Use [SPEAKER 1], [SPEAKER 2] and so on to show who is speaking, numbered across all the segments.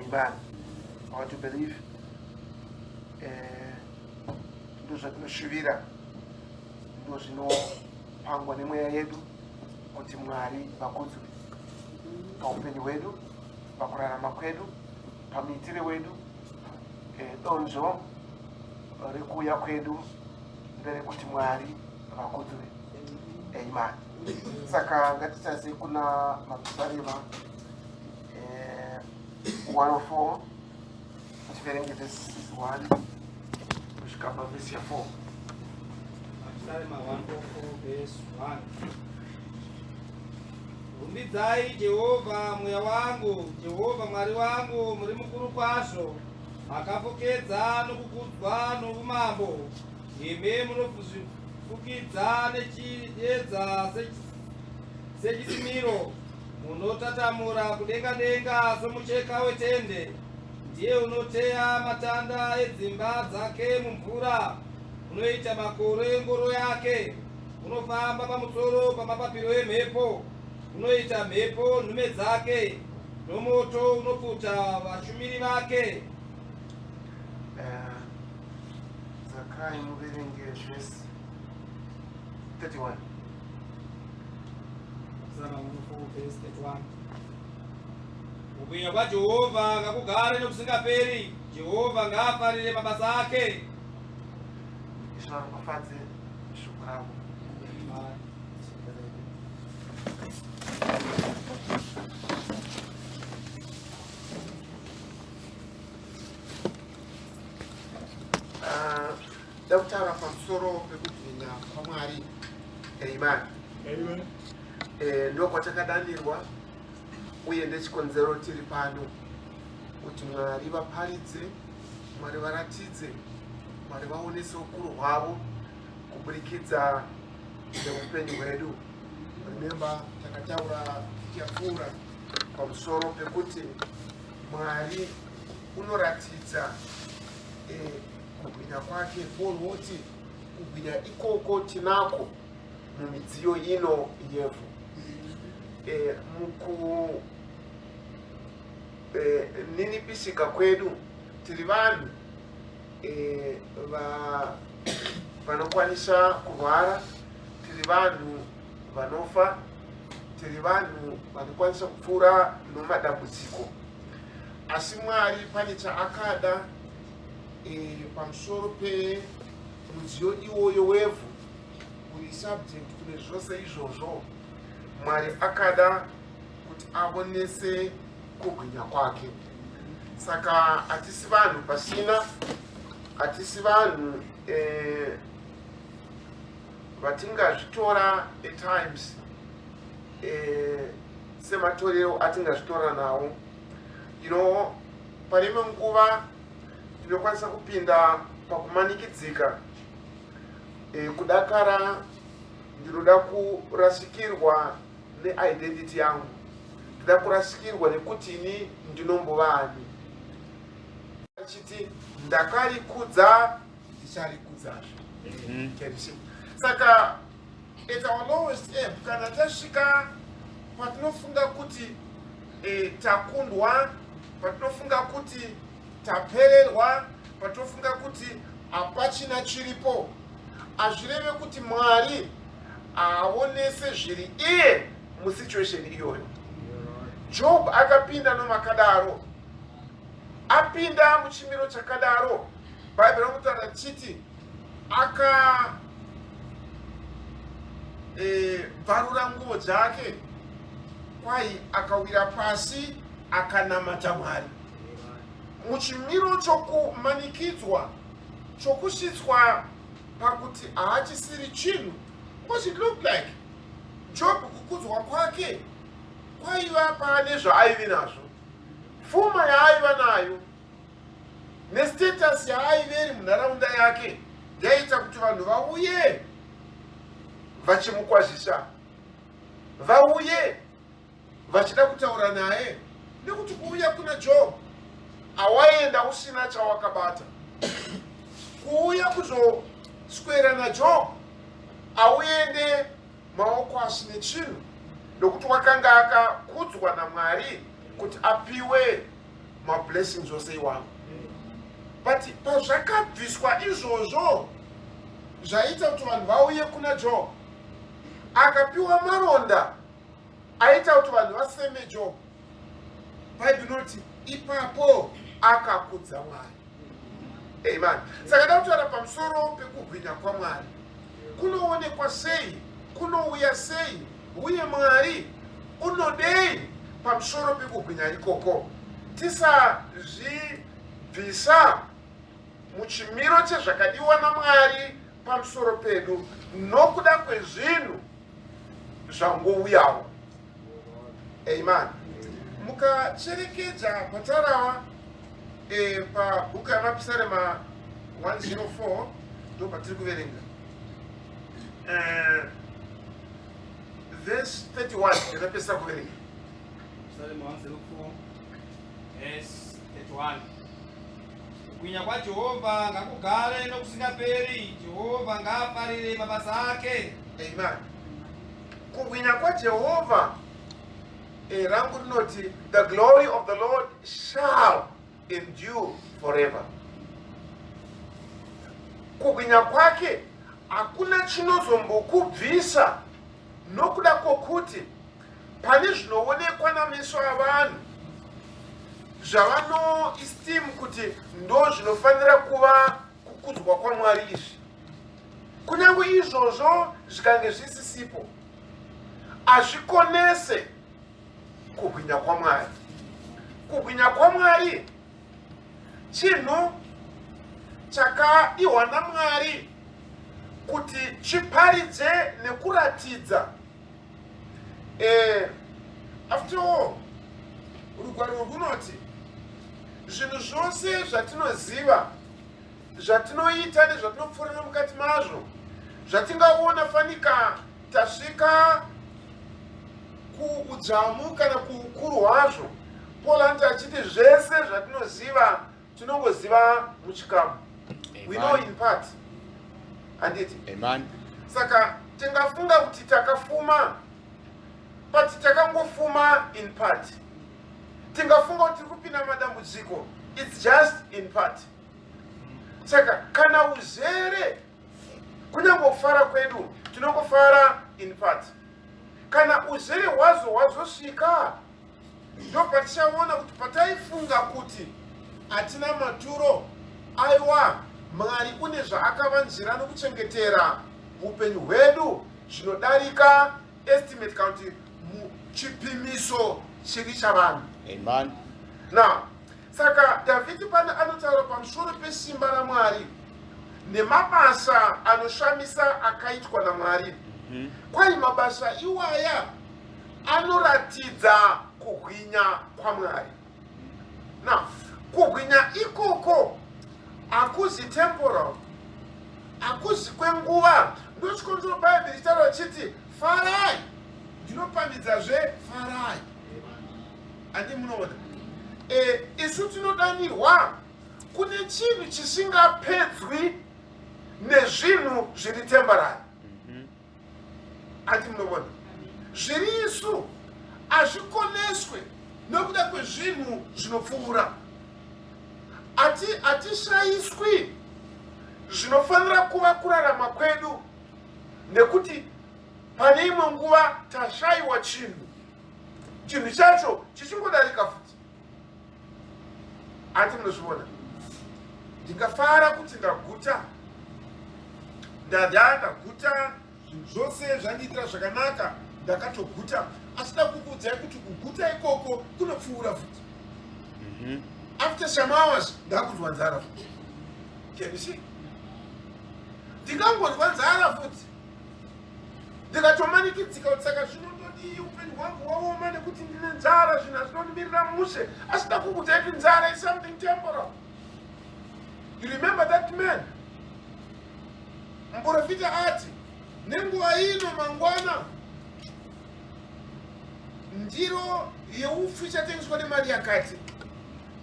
[SPEAKER 1] Amen. I want to believe eh, ndozvatinoshuvira, ndozvinopangwa nemweya yedu kuti Mwari vakudzwe paupenyu hwedu, pakurarama kwedu, pamuitire wedu. Donzvo rekuuya kwedu nderekuti Mwari vakudzwe. Amen. Saka ngatitarise kuna Mapisarema 104, tiverenge vhesi 1 kusvika pavhesi ya 4.
[SPEAKER 2] Mapisarema 104 verse 1. Rumbidzai Jehovha, mweya wangu. Jehovha Mwari wangu, muri mukuru kwazvo, makafukedza nokukudzwa noumambo. Imi munozvifukidza nechiedza sechisimiro, munotatamura kudenga denga somucheka wetende. Ndiye unoteya matanda edzimba dzake mumvura, unoita makore ngoro yake, unofamba pamusoro pamapapiro emhepo, unoita mhepo nhume dzake, nomoto unopfuta vashumiri vake.
[SPEAKER 1] Zakai, muverenge vhesi 31.
[SPEAKER 2] Psalm 104 verse 31. Kubwinya kwaJehovha ngakugare nokusingaperi, Jehovha ngaafarire mabasa ake.
[SPEAKER 1] Ishe varopafadze shoko ravo.
[SPEAKER 2] Amen.
[SPEAKER 1] Ah, da kutaura pamusoro pekubwinya kwaMwari. Amen.
[SPEAKER 2] Amen.
[SPEAKER 1] Ndokwatakadanirwa uye ndechikonzero tiri pano, kuti Mwari vaparidze, Mwari varatidze, Mwari vaonese ukuru hwavo kuburikidza neupenyu hwedu. Remember, takataura yapfuura pamusoro pekuti Mwari unoratidza kubwinya kwake. Paul woti kubwinya ikoko tinako mumidziyo ino yevhu. Muku ninipisika kwedu, tiri vanhu vanokwanisa kurwara, tiri vanhu vanofa, tiri vanhu vanokwanisa kupfuura nomadambudziko, asi Mwari pane chaakada pamusoro pemudziyo iwoyo wevhu uri subject kune zvose izvozvo. Mwari akada kuti aonese kubwinya kwake. Saka hatisi vanhu pasina, hatisi vanhu vatingazvitora at times sematorero atingazvitora nawo. Pane imwe nguva tinokwanisa kupinda pakumanikidzika, kudakara ndinoda kurasikirwa neidentity yangu, ndinoda kurasikirwa nekuti ini ndinombovani, achiti ndakarikudza, ndicharikudzazve. Can you see? Saka at our lowest ebb, kana tasvika patinofunga kuti takundwa, patinofunga kuti tapererwa, patinofunga kuti hapachina chiripo, hazvireve kuti Mwari aonese zviri iye musituation iyoyo. Job akapinda nomakadaro, apinda muchimiro chakadaro, Bhaibheri rinotaura richiti aka bvarura nguo dzake, kwai akawira pasi akanamata Mwari muchimiro chokumanikidzwa, chokusvitswa pakuti haachisiri chinhu, because it looked like Job kukudzwa kwake kwaiva pane zvaaive nazvo, pfuma yaaiva nayo nestatus yaaive iri munharaunda yake yaiita kuti vanhu vauye vachimukwazisa, vauye vachida kutaura naye, nekuti kuuya kuna Job awaenda usina chawakabata. Kuuya kuzoswera naJob auende maoko asine chinhu, nokuti wakanga akakudzwa naMwari kuti apiwe. Mablessings ose iwawo, but pazvakabviswa izvozvo, zvaita kuti vanhu vauye kuna Job. Akapiwa maronda aita kuti vanhu vaseme Job. Bhaibheri inoti ipapo akakudza Mwari. Amen. Saka da kutaura pamusoro pekubwinya kwaMwari. Kunoonekwa sei? Kunouya sei? Uye Mwari unodei pamusoro pekubwinya ikoko? Tisazvibvisa muchimiro chezvakadiwa naMwari pamusoro pedu nokuda kwezvinhu zvangouyawo. Amen. Mukacherekedza patarawa pabhuku yaMapisarema 104, ndo patiri kuverenga verse 31 yatapedzisa kuverenga.
[SPEAKER 2] Psalm 104 verse 31. Kubwinya kwaJehovha ngakugare nokusingaperi, Jehovha ngaafarire mabasa ake.
[SPEAKER 1] Amen. Kubwinya kwaJehovha, rangu rinoti, "The glory of the Lord shall endure forever." Kubwinya kwake hakuna chinozombokubvisa nokuda kwokuti pane zvinoonekwa nameso avanhu zvavanoesteem kuti ndo zvinofanira kuva kukudzwa kwaMwari izvi. Kunyange izvozvo zvikange zvisisipo, hazvikonese kubwinya kwaMwari. Kubwinya kwaMwari chinhu chakadiwa naMwari kuti chiparidze nekuratidza. After all, rugwaro runoti zvinhu zvose zvatinoziva, zvatinoita nezvatinopfuurira mukati mazvo, zvatingaona fanika tasvika kuudzamu kana kuukuru hwazvo, Paul anoti achiti zvese zvatinoziva tinongoziva muchikamu. We know in part, handiti?
[SPEAKER 3] Amen.
[SPEAKER 1] Saka tingafunga kuti takafuma, but takangofuma in part. Tingafunga kuti tiri kupinda madambudziko, it's just in part. Saka kana uzere, kunyange kufara kwedu tinongofara in part. Kana uzere hwazo hwazosvika, ndo patichaona kuti pataifunga kuti hatina maturo, aiwa, Mwari une zvaakavanzira nokuchengetera upenyu hwedu zvinodarika estimate kana kuti chipimiso chiri chavanhu.
[SPEAKER 3] Amen.
[SPEAKER 1] Now, saka Dhavhidhi pane anotaura pamusoro pesimba raMwari nemabasa anoshamisa akaitwa naMwari. Kwai mabasa iwaya anoratidza kubwinya kwaMwari. Now, kubwinya ikoko hakuzi temporal, hakuzi kwenguva. Ndochikonzero Bhaibheri ichitaura chiti, "Farai." Ndinopamhidzazve, farai. Handi munoona, isu tinodanirwa kune chinhu chisingapedzwi nezvinhu zviri temporary. Handi munoona, zviri isu hazvikoneswe nokuda kwezvinhu zvinopfuura. Hatishayiswi zvinofanira kuva kurarama kwedu nekuti pane imwe nguva tashayiwa chinhu, chinhu chacho chichingodarika futi. Ati munozviona, ndingafara kuti ndaguta, ndadya, ndaguta, zvinhu zvose zvandiitira zvakanaka, ndakatoguta. Asi da kukuudzai kuti kuguta ikoko kunopfuura futi. After some hours ndakunzwa nzara futi. Can you see? Ndingangonzwa nzara futi, ndikatomanikidzika kuti saka zvinondodii? Upenyu hwangu hwaoma nekuti ndine nzara, zvinhu hazvinondimirira mushe. Asi ndakukuudzai kuti nzara is something temporal. You remember that man, muprofita ati nenguva ino mangwana ndiro yeupfu ichatengeswa nemari yakati.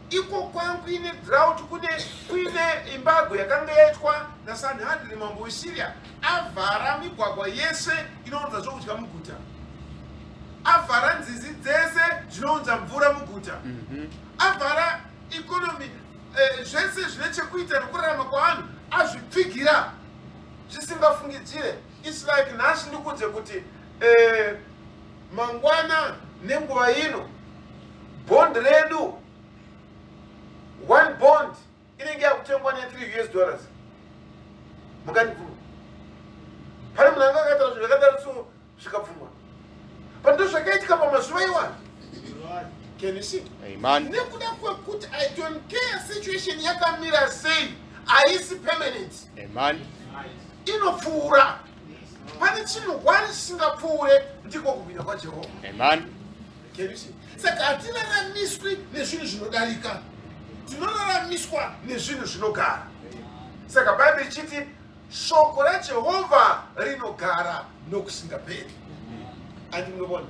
[SPEAKER 1] Iko kwangu ine drought, kune kuine embargo yakanga yaitwa naSanhadri mambo weSyria, avhara migwagwa yese inounza zvokudya muguta, avhara nzizi dzese dzinounza mvura muguta, avhara. economy, zvese zvine chekuita nekurarama kwavanhu azvipfigira zvisingafungidzire. It's like nhasi ndikudze kuti mangwana nenguva ino bond redu, one bond inenge yakutengwa ne3 US dollars. Mungandibvuma? Pane munhu anga akataura zvinhu zvakadaro so zvikabvumwa, but ndo zvakaitika pamazuva iwayo. Can you see?
[SPEAKER 3] Amen.
[SPEAKER 1] Nekuda kwekuti I don't care situation yakamira sei, haisi permanent.
[SPEAKER 3] Amen.
[SPEAKER 1] Inopfuura. Pane chinhu one chisingapfuure, ndiko kubwinya kwaJehovha.
[SPEAKER 3] Amen.
[SPEAKER 1] Can you see? Saka hatiraramiswi nezvinhu zvinodarika, tinoraramiswa nezvinhu zvinogara. Saka Bhaibheri ichiti shoko raJehovha rinogara nokusingaperi. Andi munovona?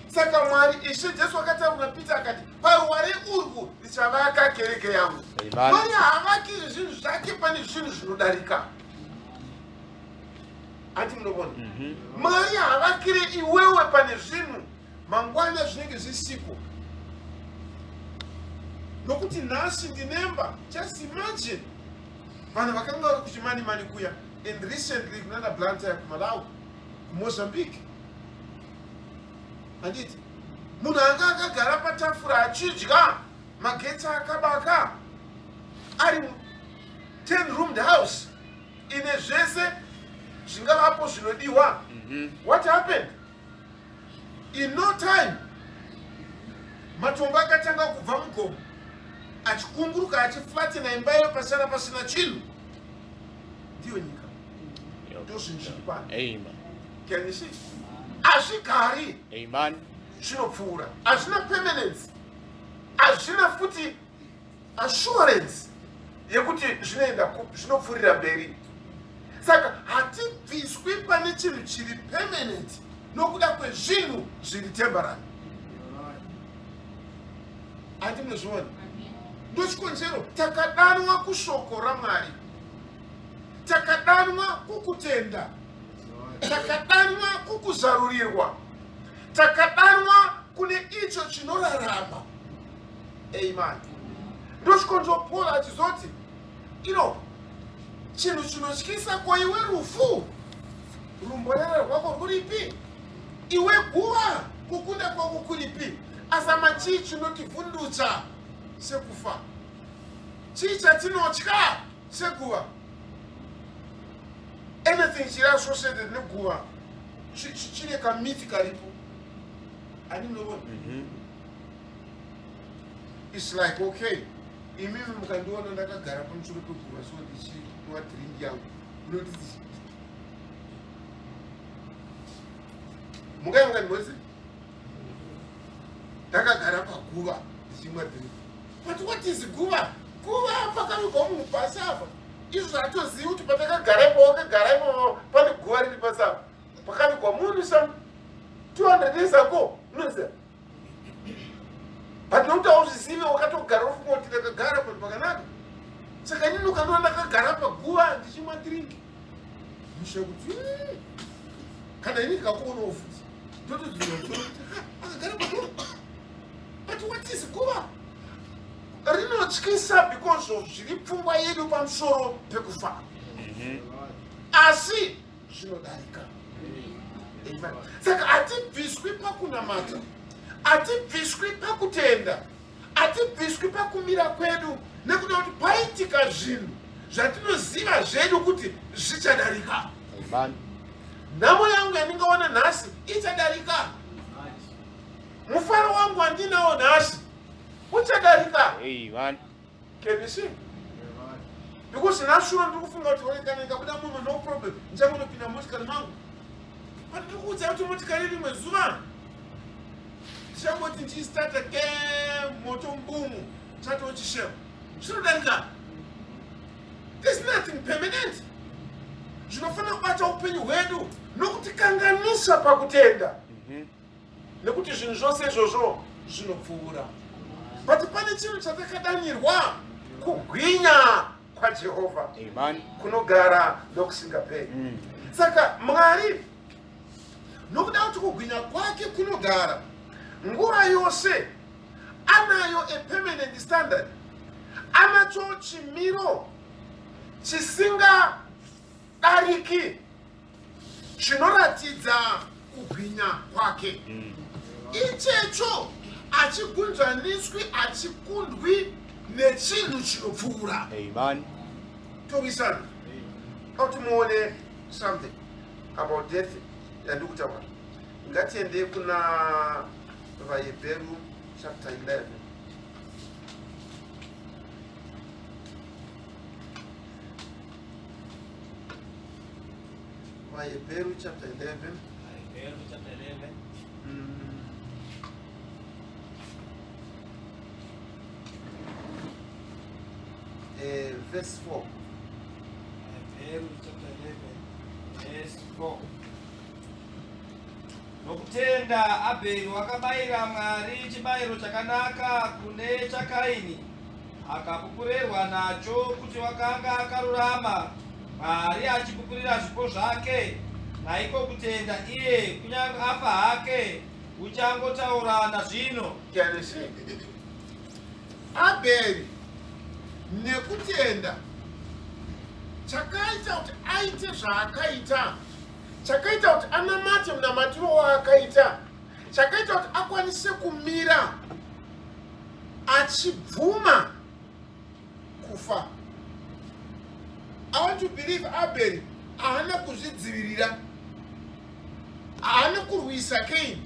[SPEAKER 1] Saka Mwari Ishe Jesu akataura kuna Peter akati, "Paruware urwu ndichavaka kereke yangu."
[SPEAKER 3] Amen.
[SPEAKER 1] Mwari haavaki zvinhu zvake pane zvinhu zvinodarika. Andi munovona? Mwari haavakire iwewe pane zvinhu mangwana zvinenge zvisiko, nokuti nhasi ndinemba. Just imagine vanhu vakanga vari kuChimanimani kuya and recently kunana Blantyre, kuMalawi, kuMozambique, handiti? Munhu anga akagara patafura achidya, magetsi akabaka, ari 10 roomed house ine zvese zvingavapo zvinodiwa. What happened? In no time matombo akatanga kubva mugomo achikunguruka, achiflattena imba iyo, pasara pasina chinhu. Ndiyo nyika, ndo zvinhu zviri pano.
[SPEAKER 3] Amen.
[SPEAKER 1] Can you see? Hazvigari.
[SPEAKER 3] Amen.
[SPEAKER 1] Zvinopfuura, hazvina permanence, hazvina futi assurance yekuti zvinoenda zvinopfuurira mberi. Saka hatibviswi pane chinhu chiri permanent nokuda kwezvinhu zviri temporary. Handi munozviona? Ndochikonzero takadanwa kushoko raMwari, takadanwa kukutenda, takadanwa kukuzarurirwa, takadanwa kune icho chinorarama. Amen. Ndochikonzero Paul achizoti ino chinhu chinotyisa: "Ko iwe rufu, rumborera rwako rwuripi? Iwe guva, kukunda kwako kuripi?" Asama chii chinotivhundutsa sekufa? Chii chatinotya seguva? Anything chiri associated neguva chine kamiti karipo. Ani munoona? It's like, okay, imimi mukandiona ndakagara pamusoro peguva so ndichinwa drink yangu, munoti mungai mukandimbozi ndakagara paguva ndichimwa drink. But what is guva? Guva pakavigwa munhu pasi apa. Izvo zvatozivi kuti patakagara ipo, wakagara ipo, pane guva riri pasi apa pakavigwa munhu some 200 years ago, unoziva? But nokuti hauzvizivi, wakatogara ufunga kuti ndakagara panhu pakanaka. Saka inini ukandiona ndakagara paguva ndichimwa drink, musha kuti, kana ini ndikakuonawo futi ndotodzira kuti akagara paguva. But what is guva? Rinotyisa because of zviri pfungwa yedu pamusoro pekufa, asi zvinodarika. Amen. Saka hatibviswi pakunamata, hatibviswi pakutenda, hatibviswi pakumira kwedu nekuda kuti paitika zvinhu zvatinoziva zvedu kuti zvichadarika.
[SPEAKER 3] Amen.
[SPEAKER 1] Nhamo yangu yandingaona nhasi ichadarika. Mufaro wangu wandinawo nhasi uchadarika.
[SPEAKER 3] Amen.
[SPEAKER 1] Can you see? Because nhasi uno ndiri kufunga kuti, "Okay, kana ikabuda muno, no problem, ndichangonopinda mumotikari mangu." But ndiri kuudza kuti motikari rimwe zuva ndichangoti ndichistarta ke moto mbumu, chatoo chishemo. Zvinodarika. There's nothing permanent zvinofanira kubata upenyu hwedu nokutikanganisa pakutenda, nekuti zvinhu zvose izvozvo zvinopfuura. But pane chinhu chatakadanirwa, kugwinya kwaJehovha
[SPEAKER 3] Amen.
[SPEAKER 1] kunogara nokusingaperi. Saka Mwari, nokuda kuti kugwinya kwake kunogara nguva yose, anayo a permanent standard. Tinacho chimiro chisingadariki chinoratidza kubwinya kwake. Ichecho hachigunzvaniswi, hachikundwi nechinhu chinopfuura.
[SPEAKER 3] Amen.
[SPEAKER 1] Towisana kuti muone something about death yandikutaura. Ngatiende kuna VaHebheru chapter 11. VaHebheru chapter 11.
[SPEAKER 2] Hebheru chapter 11.
[SPEAKER 1] Verse 4.
[SPEAKER 2] Hebheru chapter 11 verse 4. Nokutenda Abheri wakabayira Mwari chibayiro chakanaka kune chaKaini, akapupurerwa nacho kuti wakanga akarurama, Mwari achipupurira zvipo zvake. Naiko kutenda iye, kunyange afa hake, uchangotaura nazvino.
[SPEAKER 1] Can you see? Abheri nekutenda chakaita kuti aite zvaakaita, chakaita kuti anamate munamatiro waakaita, chakaita kuti akwanise kumira achibvuma kufa. I want to believe Abel haana kuzvidzivirira, haana kurwisa Cain,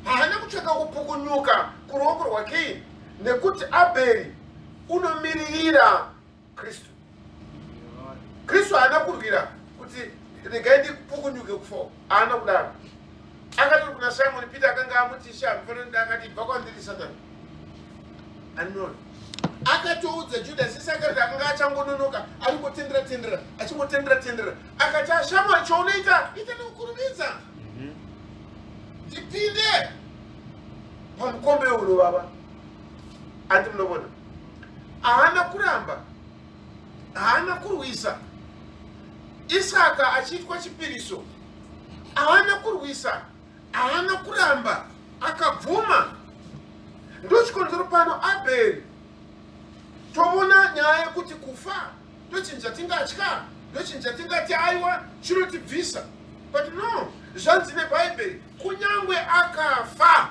[SPEAKER 1] haana kutsvaka kupukunyuka kuruoko rwaCain, nekuti Abel unomiririra Kristu. Kristu haana kurwira kuti regai ndipukunyuke kufa, haana kudaro. Akati kuna Simon Peter akanga amuti sha mufanira, akati bva kwandiri Satani. Anona akatoudza Judas Isakarioti akanga achangononoka achingotendera tendera achingotendera tendera, akati ashamwari, chaunoita ita nekukurumidza, ndipinde pamukombe uno baba. Andi munovona haana kuramba, haana kurwisa. Isaka achiitwa chipiriso, haana kurwisa, haana kuramba, akabvuma. Ndochikonzero pano Abheri toona nyaya yekuti kufa ndochinhu chatingatya, ndochinhu chatingati aiwa chinotibvisa, but no, zvanzi neBhaibheri kunyange akafa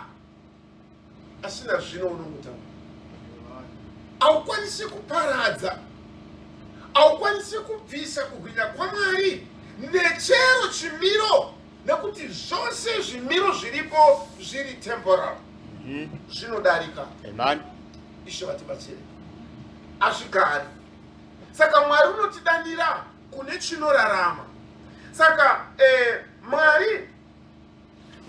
[SPEAKER 1] asina zvino unomutaura. Haukwanisi kuparadza, haukwanisi kubvisa kubwinya kwaMwari nechero chimiro, nekuti zvose zvimiro zviripo zviri temporal, zvinodarika.
[SPEAKER 3] Amen.
[SPEAKER 1] Ishe vatibatsire. Hazvigari. Saka Mwari unotidanira kune chinorarama. Saka Mwari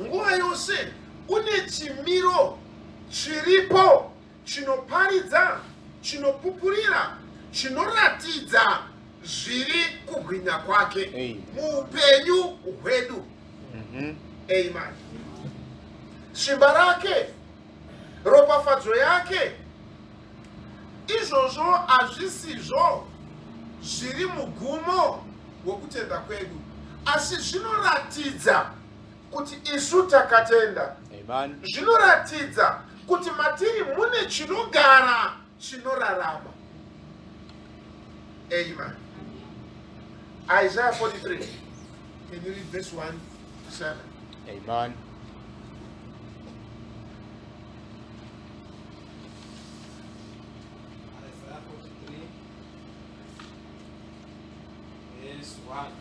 [SPEAKER 1] nguva yose une chimiro chiripo chinoparidza, chinopupurira, chinoratidza zviri kubwinya kwake
[SPEAKER 3] Amen.
[SPEAKER 1] muupenyu hwedu. Amen. Simba rake, ropafadzo yake, izvozvo hazvisizvo zviri mugumo wekutenda kwedu, asi zvinoratidza kuti isu takatenda.
[SPEAKER 3] Amen.
[SPEAKER 1] Zvinoratidza kuti matiri mune chinogara chinorarama. Amen. Isaiah 43, can you read verse 1 to 7?
[SPEAKER 3] Amen.
[SPEAKER 2] Isaiah 43 verse 1.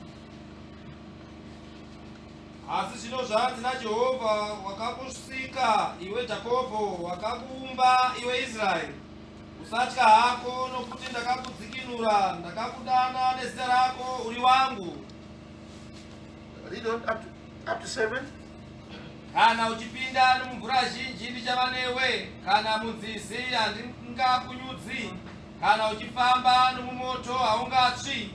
[SPEAKER 2] Asi zvino zvanzi naJehovha wakakusika iwe Jakobho, wakakuumba iwe Israeri: usatya hako, nokuti ndakakudzikinura, ndakakudana nezita rako, uri wangu.
[SPEAKER 1] Read on up to 7.
[SPEAKER 2] Kana uchipinda nomumvura zhinji, ndichava newe; kana munzizi, handingakunyudzi. Kana uchifamba nomumoto, haungatsvi,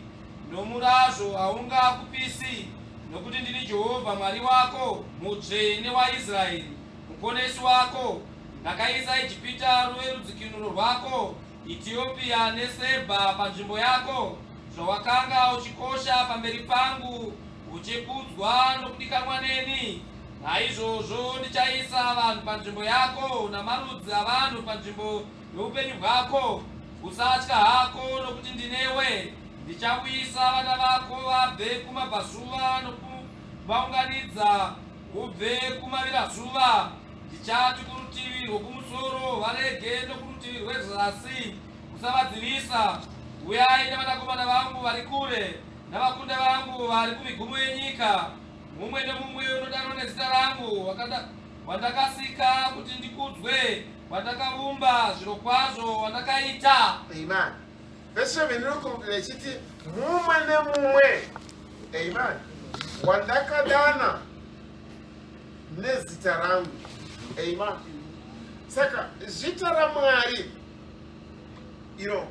[SPEAKER 2] nomurazvo haungakupisi. Nokuti ndini Jehovha Mwari wako, Mutsvene waIsraeri, Muponesi wako. Ndakaisa Ijipita ruve rudzikinuro rwako, Etiopia neSebha panzvimbo yako. Zvawakanga uchikosha pamberi pangu, uchikudzwa nokudikanwa neni, naizvozvo ndichaisa vanhu panzvimbo yako, namarudzi avanhu panzvimbo youpenyu hwako. Usatya hako, nokuti ndinewe. Ndichauyisa vana vako vabve kumabvazuva nokuvaunganidza ubve kumavirazuva. Ndichati kurutivi rwokumusoro varege nokurutivi rwezasi usavadzivisa. Uyai navanakomana vangu vari kure, navakunda vangu vari kumigumo yenyika, mumwe nomumwe unodanwa nezita rangu, wandakasika kuti ndikudzwe, wandakaumba zvirokwazvo, wandakaita.
[SPEAKER 1] Amen. Verse 7 inokonkura ichiti mumwe nemumwe, amen, wandakadana nezita rangu. Amen. Saka zita raMwari iro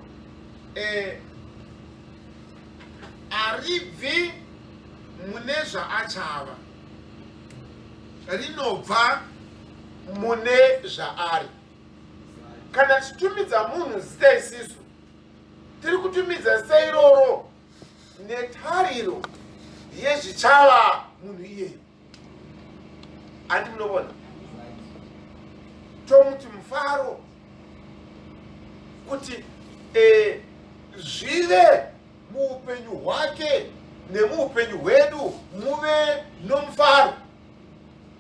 [SPEAKER 1] haribvi mune zvaachava, rinobva mune zvaari. Kana tichitumidza munhu zita, isisu tiri kutumidza zita iroro netariro yezvichava munhu iyeyo. Handi munovona tomuti Mufaro kuti zvive muupenyu hwake nemuupenyu hwedu muve nomufaro.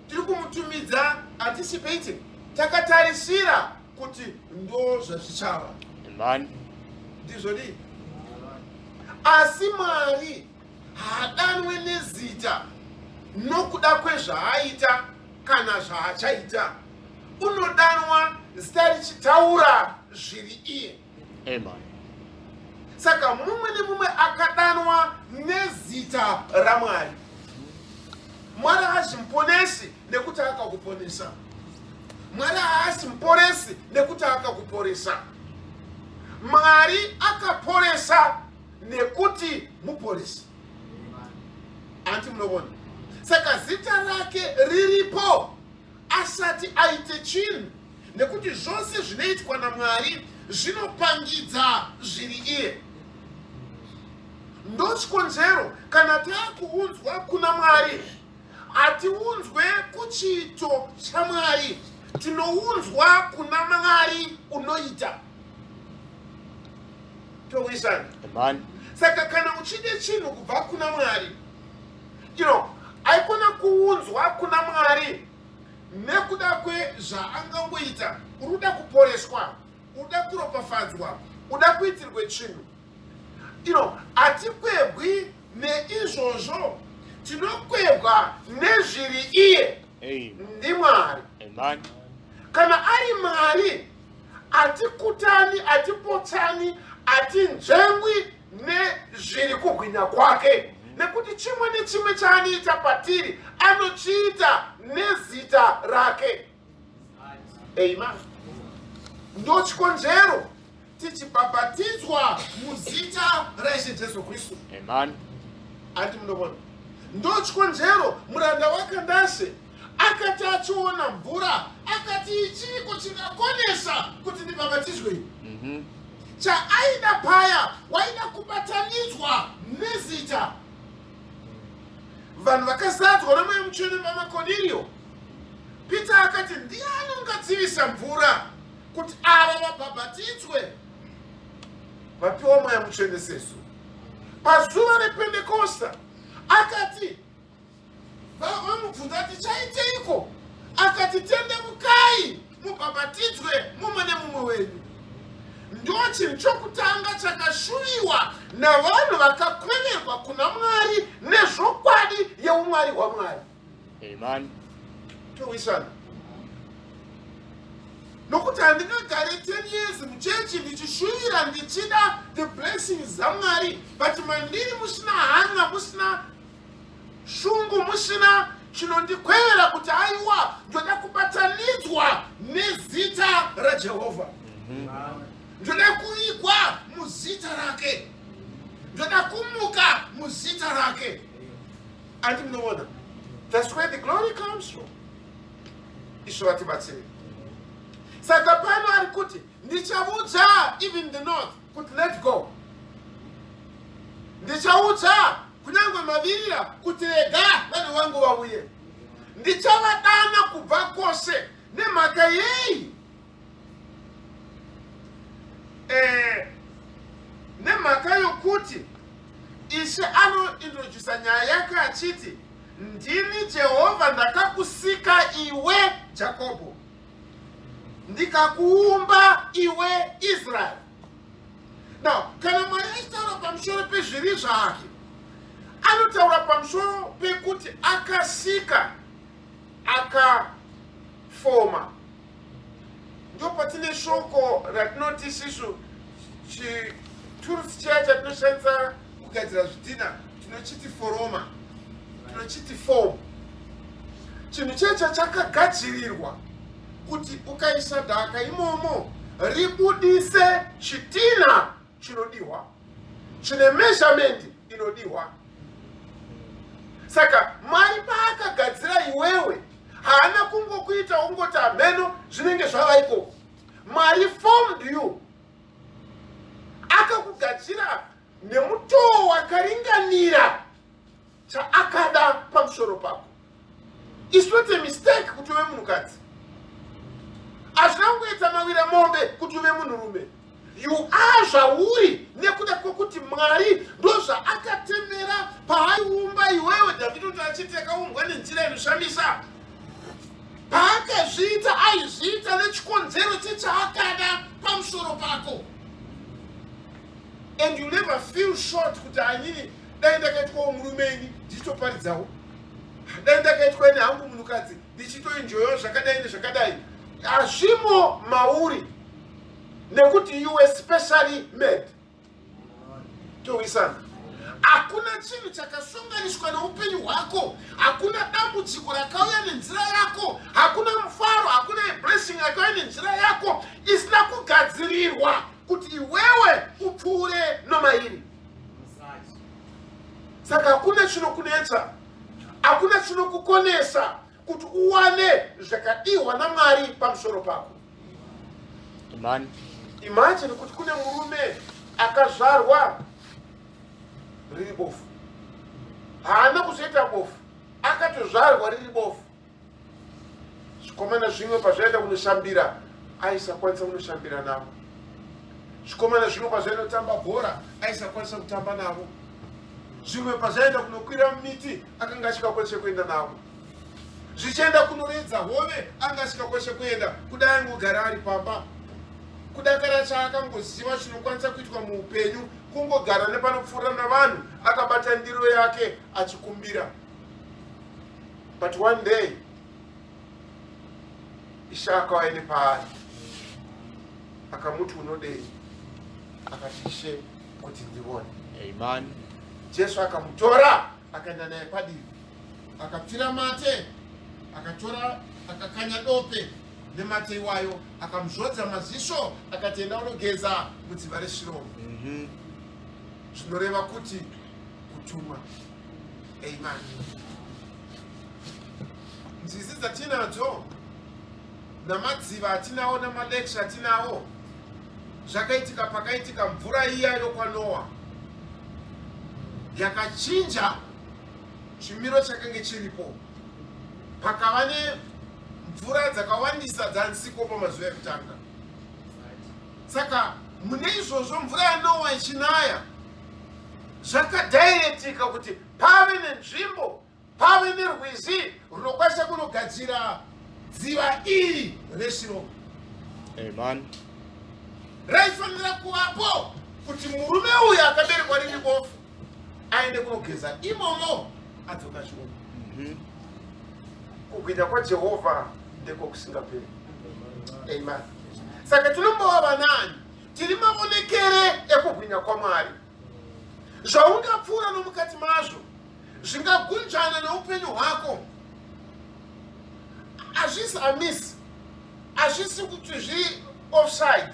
[SPEAKER 1] Tiri kumutumidza anticipating, takatarisira kuti ndo zvazvichava.
[SPEAKER 3] Amen.
[SPEAKER 1] Ndizvo dii? Asi Mwari haadanwe nezita nokuda kwezvaaita kana zvaachaita. Unodanwa zita richitaura zviri iye.
[SPEAKER 3] Amen.
[SPEAKER 1] Saka mumwe nemumwe akadanwa nezita raMwari. Mwari haasi muponesi nekuti akakuponesa. Mwari haasi muporesi nekuti akakuporesa. Mwari akaporesa nekuti muporesi. Anti munovona? Saka zita rake riripo asati aite chinhu, nekuti zvose zvinoitwa naMwari zvinopangidza zviri iye. Ndochikonzero kana taakuunzwa kuna Mwari, hatiunzwe kuchiito chaMwari, tinounzwa kuna Mwari unoita. Towisana.
[SPEAKER 3] Amen.
[SPEAKER 1] Saka kana uchide chinhu kubva kuna Mwari, aikona kuunzwa kuna Mwari nekuda kwezvaangangoita. Uri kuda kuporeswa, uda kuropafadzwa, uda kuitirwe chinhu, hatikwebwi neizvozvo, tinokwebwa nezviri iye.
[SPEAKER 3] Amen.
[SPEAKER 1] NdiMwari.
[SPEAKER 3] Amen.
[SPEAKER 1] Kana ari Mwari, hatikutani, hatipotsani, hatinzvengwi nezviri kugwinya kwake, nekuti chimwe nechimwe chaanoita patiri anochiita nezita rake. Amen. Ndochikonzero tichibhabhatidzwa muzita raIshe Jesu Kristu.
[SPEAKER 3] Amen.
[SPEAKER 1] Andi munovona, ndochikonzero muranda waKandase akati achiona mvura akati, "Ichiko chingakonesa kuti ndibhabhatidzwe?" Chaaida paya, waida kubatanidzwa nezita. Vanhu vakazadzwa noMweya Mutsvene vamaKorneriyo, Peter akati, "Ndiani ungadzivisa mvura kuti ava vabhabhatidzwe, vapiwa Mweya Mutsvene sesu?" Pazuva rePendekosta akati, vamubvunza kuti, "Chaiteiko?" Akati, "Tendemukai, mubhabhatidzwe mumwe nemumwe wenyu." Ndo chinhu chokutanga chakashuviwa navanhu vakakweverwa kuna Mwari nezvokwadi yeumwari hwaMwari.
[SPEAKER 3] Amen.
[SPEAKER 1] Towisana, nokuti handingagare 10 years muchechi ndichishuvira, ndichida the blessings dzaMwari, but mandiri musina hanya, musina shungu, musina chinondikwevera kuti aiwa, ndoda kubatanidzwa nezita raJehovha, ndoda kuigwa muzita rake, ndoda kumuka muzita rake. Andi munoona, that's where the glory comes from. Isvo vatibatsire. Saka pano ari kuti, "Ndichaudza even the north kuti let go, ndichaudza kunyange mavirira kuti rega vanhu vangu vauye, ndichavadana kubva kwose." Nemhaka yei? Nemhaka yokuti Ishe anointrodusa nyaya yake achiti, Ndini Jehovha ndakakusika iwe Jakobho, ndikakuumba iwe Israeri. Now, kana Mwari achitaura pamusoro pezviri zvake, anotaura pamusoro pekuti akasika, akafoma. Ndo patine shoko ratinoti isisu chiturusi chiya chatinoshandisa kugadzira zvidhina tinochiti foroma, tinochiti fomu. Chinhu checha chakagadzirirwa kuti ukaisa dhaka imomo ribudise chitina chinodiwa chine measurement inodiwa. Saka Mwari paakagadzira iwewe haana kungokuita ungoti hameno zvinenge zvava ikoko. Mwari formed you, akakugadzira nemutoo wakaringanira chaakada pamusoro pako. It's not a mistake kuti uve munhukadzi. Hazvina kungoita mawira mombe kuti uve munhurume. You are zvauri nekuda kwekuti Mwari ndozvaakatemera paaiumba iwewe. Dhavhidhi kuti achiti akaumbwa nenzira inoshamisa. Paakazviita aizviita nechikonzero chechaakada pamusoro pako. And you never feel short kuti anyini dai ndakaitwawo murume ini ndichitoparidzawo, dai ndakaitwa ini hangu munhukadzi ndichitoenjoyawo zvakadai nezvakadai. Hazvimo mauri nekuti you were specially made. Towisana. Hakuna chinhu chakasonganiswa neupenyu hwako, hakuna dambudziko rakauya nenzira yako, hakuna mufaro, hakuna blessing yakauya nenzira yako isina kugadzirirwa kuti iwewe upfuure nomairi. Saka hakuna chinokunetsa, hakuna chinokukonesa kuti uwane zvakadiwa naMwari pamusoro pako.
[SPEAKER 3] Amen.
[SPEAKER 1] Imagine kuti kune murume akazvarwa riri bofu. Haana kuzoita bofu, akatozvarwa riri bofu. Zvikomana zvimwe pazvaenda kunoshambira aisakwanisa kunoshambira navo. Zvikomana zvimwe pazvaenda kutamba bhora aisakwanisa kutamba navo. Zvimwe pazvaenda kunokwira mumiti akanga asingakwanise kuenda navo. Zvichienda kunoredza hove anga asingakwanise kuenda, kuda aingogara ari pamba. Kudakara chaakangoziva chinokwanisa kuitwa muupenyu kungogara nepanopfuura navanhu akabata ndiro yake achikumbira. But one day Ishe akauya nepaari akamuti unodei? Akati Ishe kuti ndivone.
[SPEAKER 3] Amen.
[SPEAKER 1] Jesu akamutora akaenda naye padivi, akapfira mate, akatora akakanya dope nemate iwayo, akamuzvodza maziso, akati enda unogeza mudziva reSiromu. Zvinoreva kuti kutumwa. Amen. Nzizi dzatinadzo namadziva atinawo namalakes atinawo zvakaitika pakaitika mvura iya yokwaNoa yakachinja chimiro chakange chiripo. Pakava nemvura dzakawandisa dzanziko pamazuva ekutanga. Saka mune izvozvo mvura yaNoa ichinaya zvakadhairetika kuti pave nenzvimbo, pave nerwizi runokwanisa kunogadzira dziva iri reSiromu.
[SPEAKER 3] Amen.
[SPEAKER 1] Raifanira kuvapo kuti murume uyu akaberekwa riri bofu aende kunogeza imomo adzoka chioma. Kubwinya kwaJehovha ndekokusingaperi. Amen. Saka tinombova vanani? Tiri maonekere ekubwinya kwaMwari. Zvaungapfuura nomukati mazvo zvingagunzvana neupenyu hwako. Hazvisi amiss, hazvisi kuti zviri offside,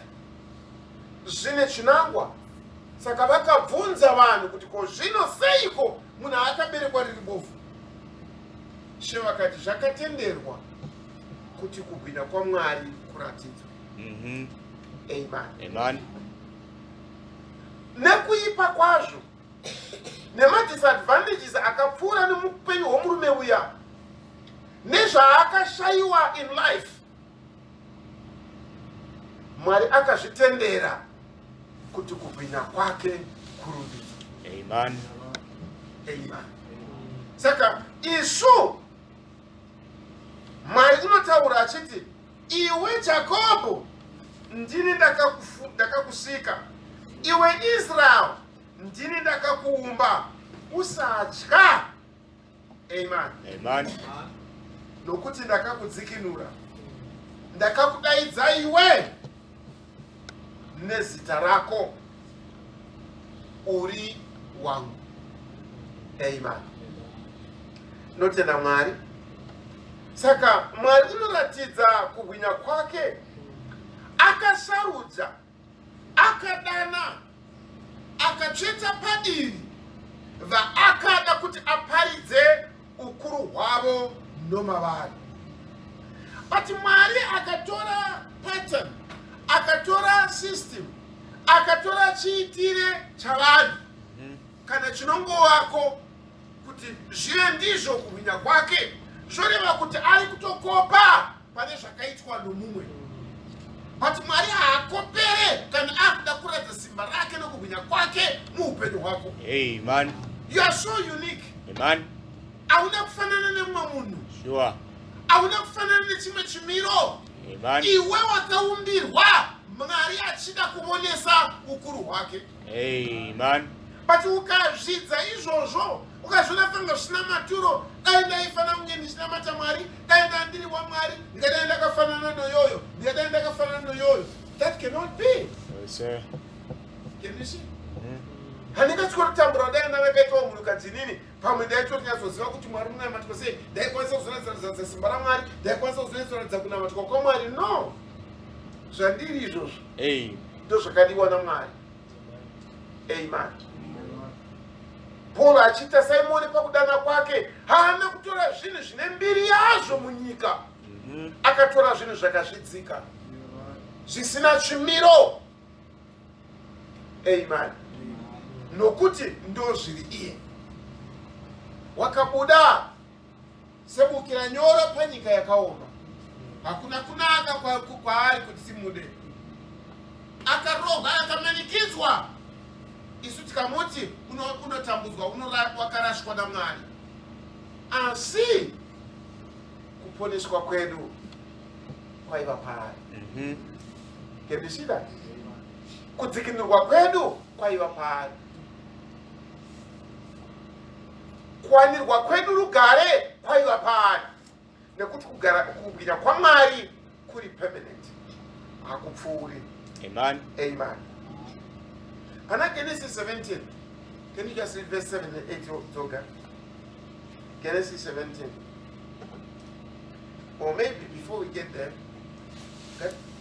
[SPEAKER 1] zvine chinangwa. Saka vakabvunza vanhu kuti ko zvino seiko munhu akaberekwa riri bofu? She vakati zvakatenderwa kuti kubwinya kwaMwari kuratidzwe. Amen.
[SPEAKER 3] Amen.
[SPEAKER 1] Nekuipa kwazvo nemadisadvantages akapfuura nemupenyu hwomurume uya nezvaakashayiwa in life, Mwari akazvitendera kuti kubwinya kwake Kurumbidzwa.
[SPEAKER 3] Amen.
[SPEAKER 1] Amen. Saka isu Mwari unotaura achiti iwe Jakobho ndini ndakakusika, iwe Israel ndini ndakakuumba, usatya. Amen.
[SPEAKER 3] Amen.
[SPEAKER 1] Nokuti ndakakudzikinura, ndakakudaidza iwe nezita rako, uri wangu. Amen. Notenda Mwari. Saka Mwari unoratidza kubwinya kwake, akasarudza, akadana, akatsveta padivi vaakada kuti aparidze ukuru hwavo nomavari. But Mwari akatora pattern, akatora system, akatora chiitire chavanhu kana chinongovako kuti zvive ndizvo kubwinya kwake, zvoreva kuti ari kutokopa pane zvakaitwa nomumwe. But Mwari haakopere kana akuda kuratidza simba rake nokubwinya kwake muupenyu hwako.
[SPEAKER 3] Amen.
[SPEAKER 1] You are so unique.
[SPEAKER 3] Amen.
[SPEAKER 1] Hauna kufanana nemumwe munhu.
[SPEAKER 3] Sure.
[SPEAKER 1] Hauna kufanana nechimwe chimiro.
[SPEAKER 3] Amen.
[SPEAKER 1] Iwe wakaumbirwa Mwari achida kuvonesa ukuru hwake.
[SPEAKER 3] Amen.
[SPEAKER 1] But ukazvidza izvozvo, ukazviona fanga zvisina maturo, dai ndaifanira kunge ndichinamata Mwari, dai ndandiri waMwari, ndingadai ndakafanana noyoyo, ndingadai ndakafanana noyoyo. That cannot be.
[SPEAKER 3] Yes, sir.
[SPEAKER 1] Can you see? Handingatyi kutambura dai ndakaitwa munhukadzi inini, pamwe ndaitonyatsoziva kuti Mwari munamatwa sei, ndaikwanisa kuzonatsoratidza simba raMwari, ndaikwanisa kuzonatsoratidza kunamatwa kwaMwari. No, zvandiri izvozvo ndozvakadiwa naMwari. Amen. Paul achiita Simoni pakudana kwake haana kutora zvinhu zvine mbiri yazvo munyika, akatora zvinhu zvakazvidzika zvisina chimiro. Amen. Nokuti ndo zviri iye wakabuda sebukira nyoro panyika yakaoma, hakuna kunaka kwaari kuti simude. Akarohwa, akamanikidzwa, isu tikamuti unotambudzwa, wakarashwa naMwari. Asi kuponeswa kwedu kwaiva paari. Can you see that? Kudzikinurwa kwedu kwaiva paari, kuwanirwa kwedu rugare kwaiva paari, nekuti kubwinya kwaMwari kuri permanent, hakupfuuri.
[SPEAKER 3] Amen.
[SPEAKER 1] Amen. Pana Genesis 17, can you just read verse 7 and 8 dzoga? Genesis 17. Or maybe before we get there,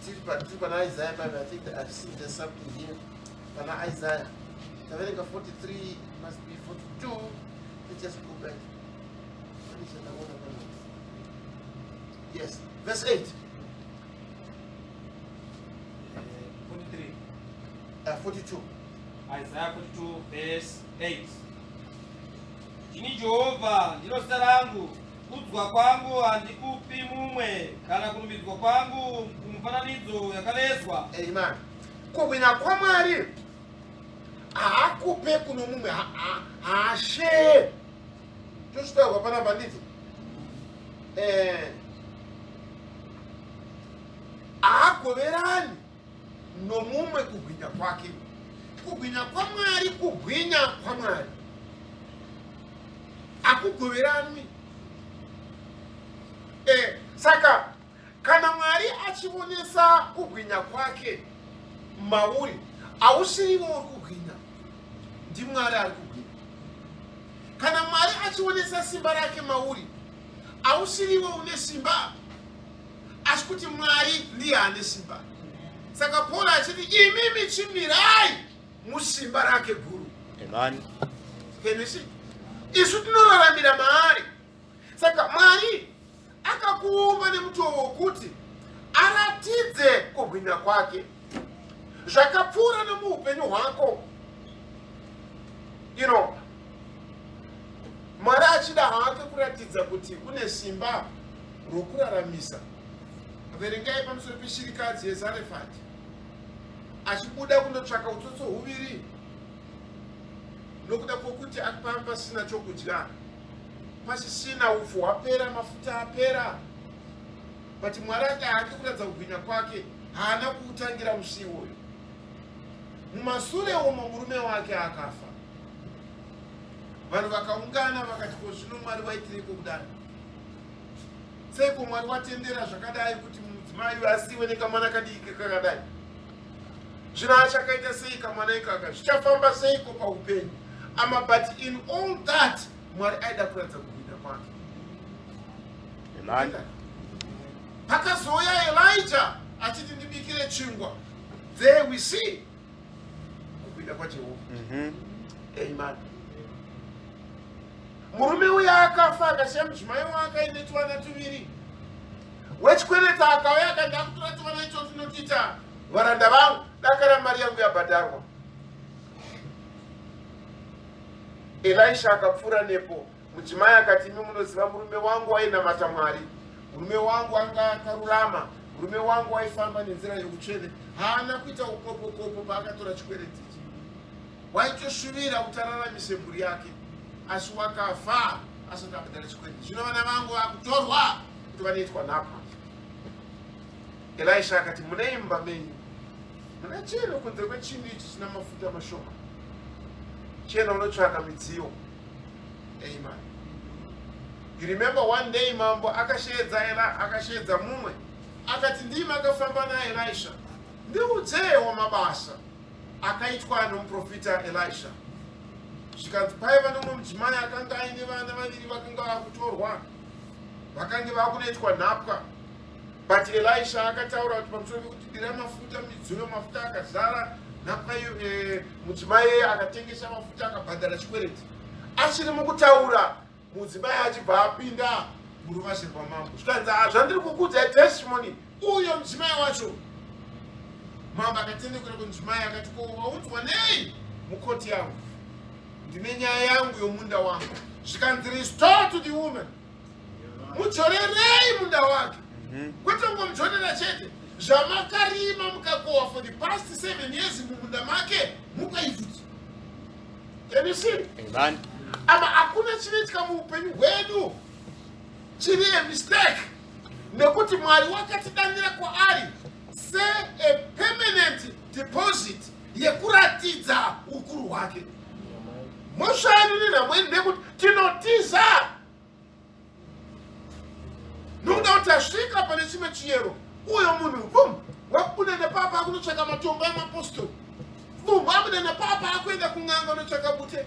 [SPEAKER 1] tiri pana Isaiah Bible, I think that I've seen there's something here. Pana Isaiah. Taverenga 43, must be 42. Let's just go back. Yes, verse 8.
[SPEAKER 2] 43.
[SPEAKER 1] 42.
[SPEAKER 2] Isaiah 42 verse 8. Ndini Jehovha, ndiro zita rangu, kudzwa kwangu handikupi mumwe, kana kurumbidzwa kwangu kumufananidzo yakavezwa.
[SPEAKER 1] Amen. Kubwinya kwaMwari haakupe kuno mumwe, haashare. Tochitaurwa panapa nditi haagoverani nomumwe kubwinya kwake. Kubwinya kwaMwari kubwinya kwaMwari, hakugoveranwi. Saka kana Mwari achionesa kubwinya kwake mauri, hausiriwo uri kubwinya, ndiMwari ari kubwinya. Kana Mwari achionesa simba rake mauri, hausiriwo une simba, asi kuti Mwari ndiye ane simba. Saka Paul achiti imimi chimirai musimba rake guru.
[SPEAKER 3] Amen.
[SPEAKER 1] Can you see? Isu tinoraramira maari. Saka Mwari akakuumba nemutoo wokuti aratidze kubwinya kwake zvakapfuura nomuupenyu hwako. Mwari achida hake kuratidza kuti une simba rokuraramisa. Verengai pamusoro peshirikadzi yeZarefati achibuda kundotsvaka utsotso huviri. Nokuda kwokuti panga pasina chokudya, pasisina upfu hwapera, mafuta apera. But Mwari ati haadi kuratidza kubwinya kwake, haana kuutangira musi iwoyo. Mumasure umo murume wake akafa. Vanhu vakaungana vakati, ko zvino Mwari waitireiko kudai? Seiko Mwari watendera zvakadai kuti mudzimai uyu asiiwe nekamwana kadiki kakadai? Zvino achakaita sei kamwana ikaka? Zvichafamba seiko paupenyu? Ama but in all that Mwari aida kuratidza kubwinya kwake.
[SPEAKER 3] Amen.
[SPEAKER 1] Pakazouya Elijah achiti ndibikire chingwa. There we see kubwinya kwaJehovha. Amen. Murume uya akafa akasiya mudzimai wake aine tuvana tuviri. Wechikwereta akauya akati akutora tuvana icho tinotiita varanda vangu, dakara mari yangu yabhadharwa. Elisha akapfuura nepo, mudzimai akati, imi munoziva murume wangu wainamata Mwari, murume wangu anga akarurama, murume wangu waifamba nenzira yokutsvene, haana kuita ukopokopo paakatora chikwereti ichi. Waitoshuvira kuti araramise mhuri yake, asi wakafa asati abhadhara chikwereti. Zvino vana vangu vakutorwa kuti vanoitwa nhapwa. Elisha akati, mune imba menyu muna chero kunze kwechinhu ichi china mafuta mashoma, chena unotsvaka midziyo. Amen. You remember one day mambo akasheedza Ela, akasheedza mumwe akati, ndimi akafamba naElisha, ndiudzewo mabasa akaitwa nomuprofita Elisha. Zvikanzi paiva nomumwe mudzimai akanga aine vana vaviri vakanga vakutorwa, vakange vakunoitwa nhapwa. But Elisha akataura kuti pamusoro pekuti dira mafuta midziyo, mafuta akazara nhapwa iyo, mudzimai akatengesa mafuta akabhadhara chikwereti. Achiri mukutaura, mudzimai achibva apinda muruvazhe rwamambo. Zvikanzi, zvandiri kukuudza testimony, uyo mudzimai wacho. Mambo akatendekera kumudzimai akati, ko waudzwa nei mukoti yangu? Ndine nyaya yangu yomunda wangu. Zvikanzi, restore to the woman. Mudzorerei munda wake. Kwete kungomudzorera chete. Zvamakarima mukakohwa for the past 7 years mumunda make, mukaifuti. Can you see?
[SPEAKER 3] Amen.
[SPEAKER 1] Ama hakuna chinoitika muupenyu hwedu chiri a mistake, nekuti Mwari wakatidanira kwaari se a permanent deposit yekuratidza ukuru hwake. Mhosva yedu nenhamo yedu ndeyekuti tinotiza nokuda kuti tasvika pane chimwe chiyero, uyo munhu bum wakubuda nepapa akunotsvaka matombo emapostori, bum abuda nepapa akuenda kun'anga unotsvaka bute,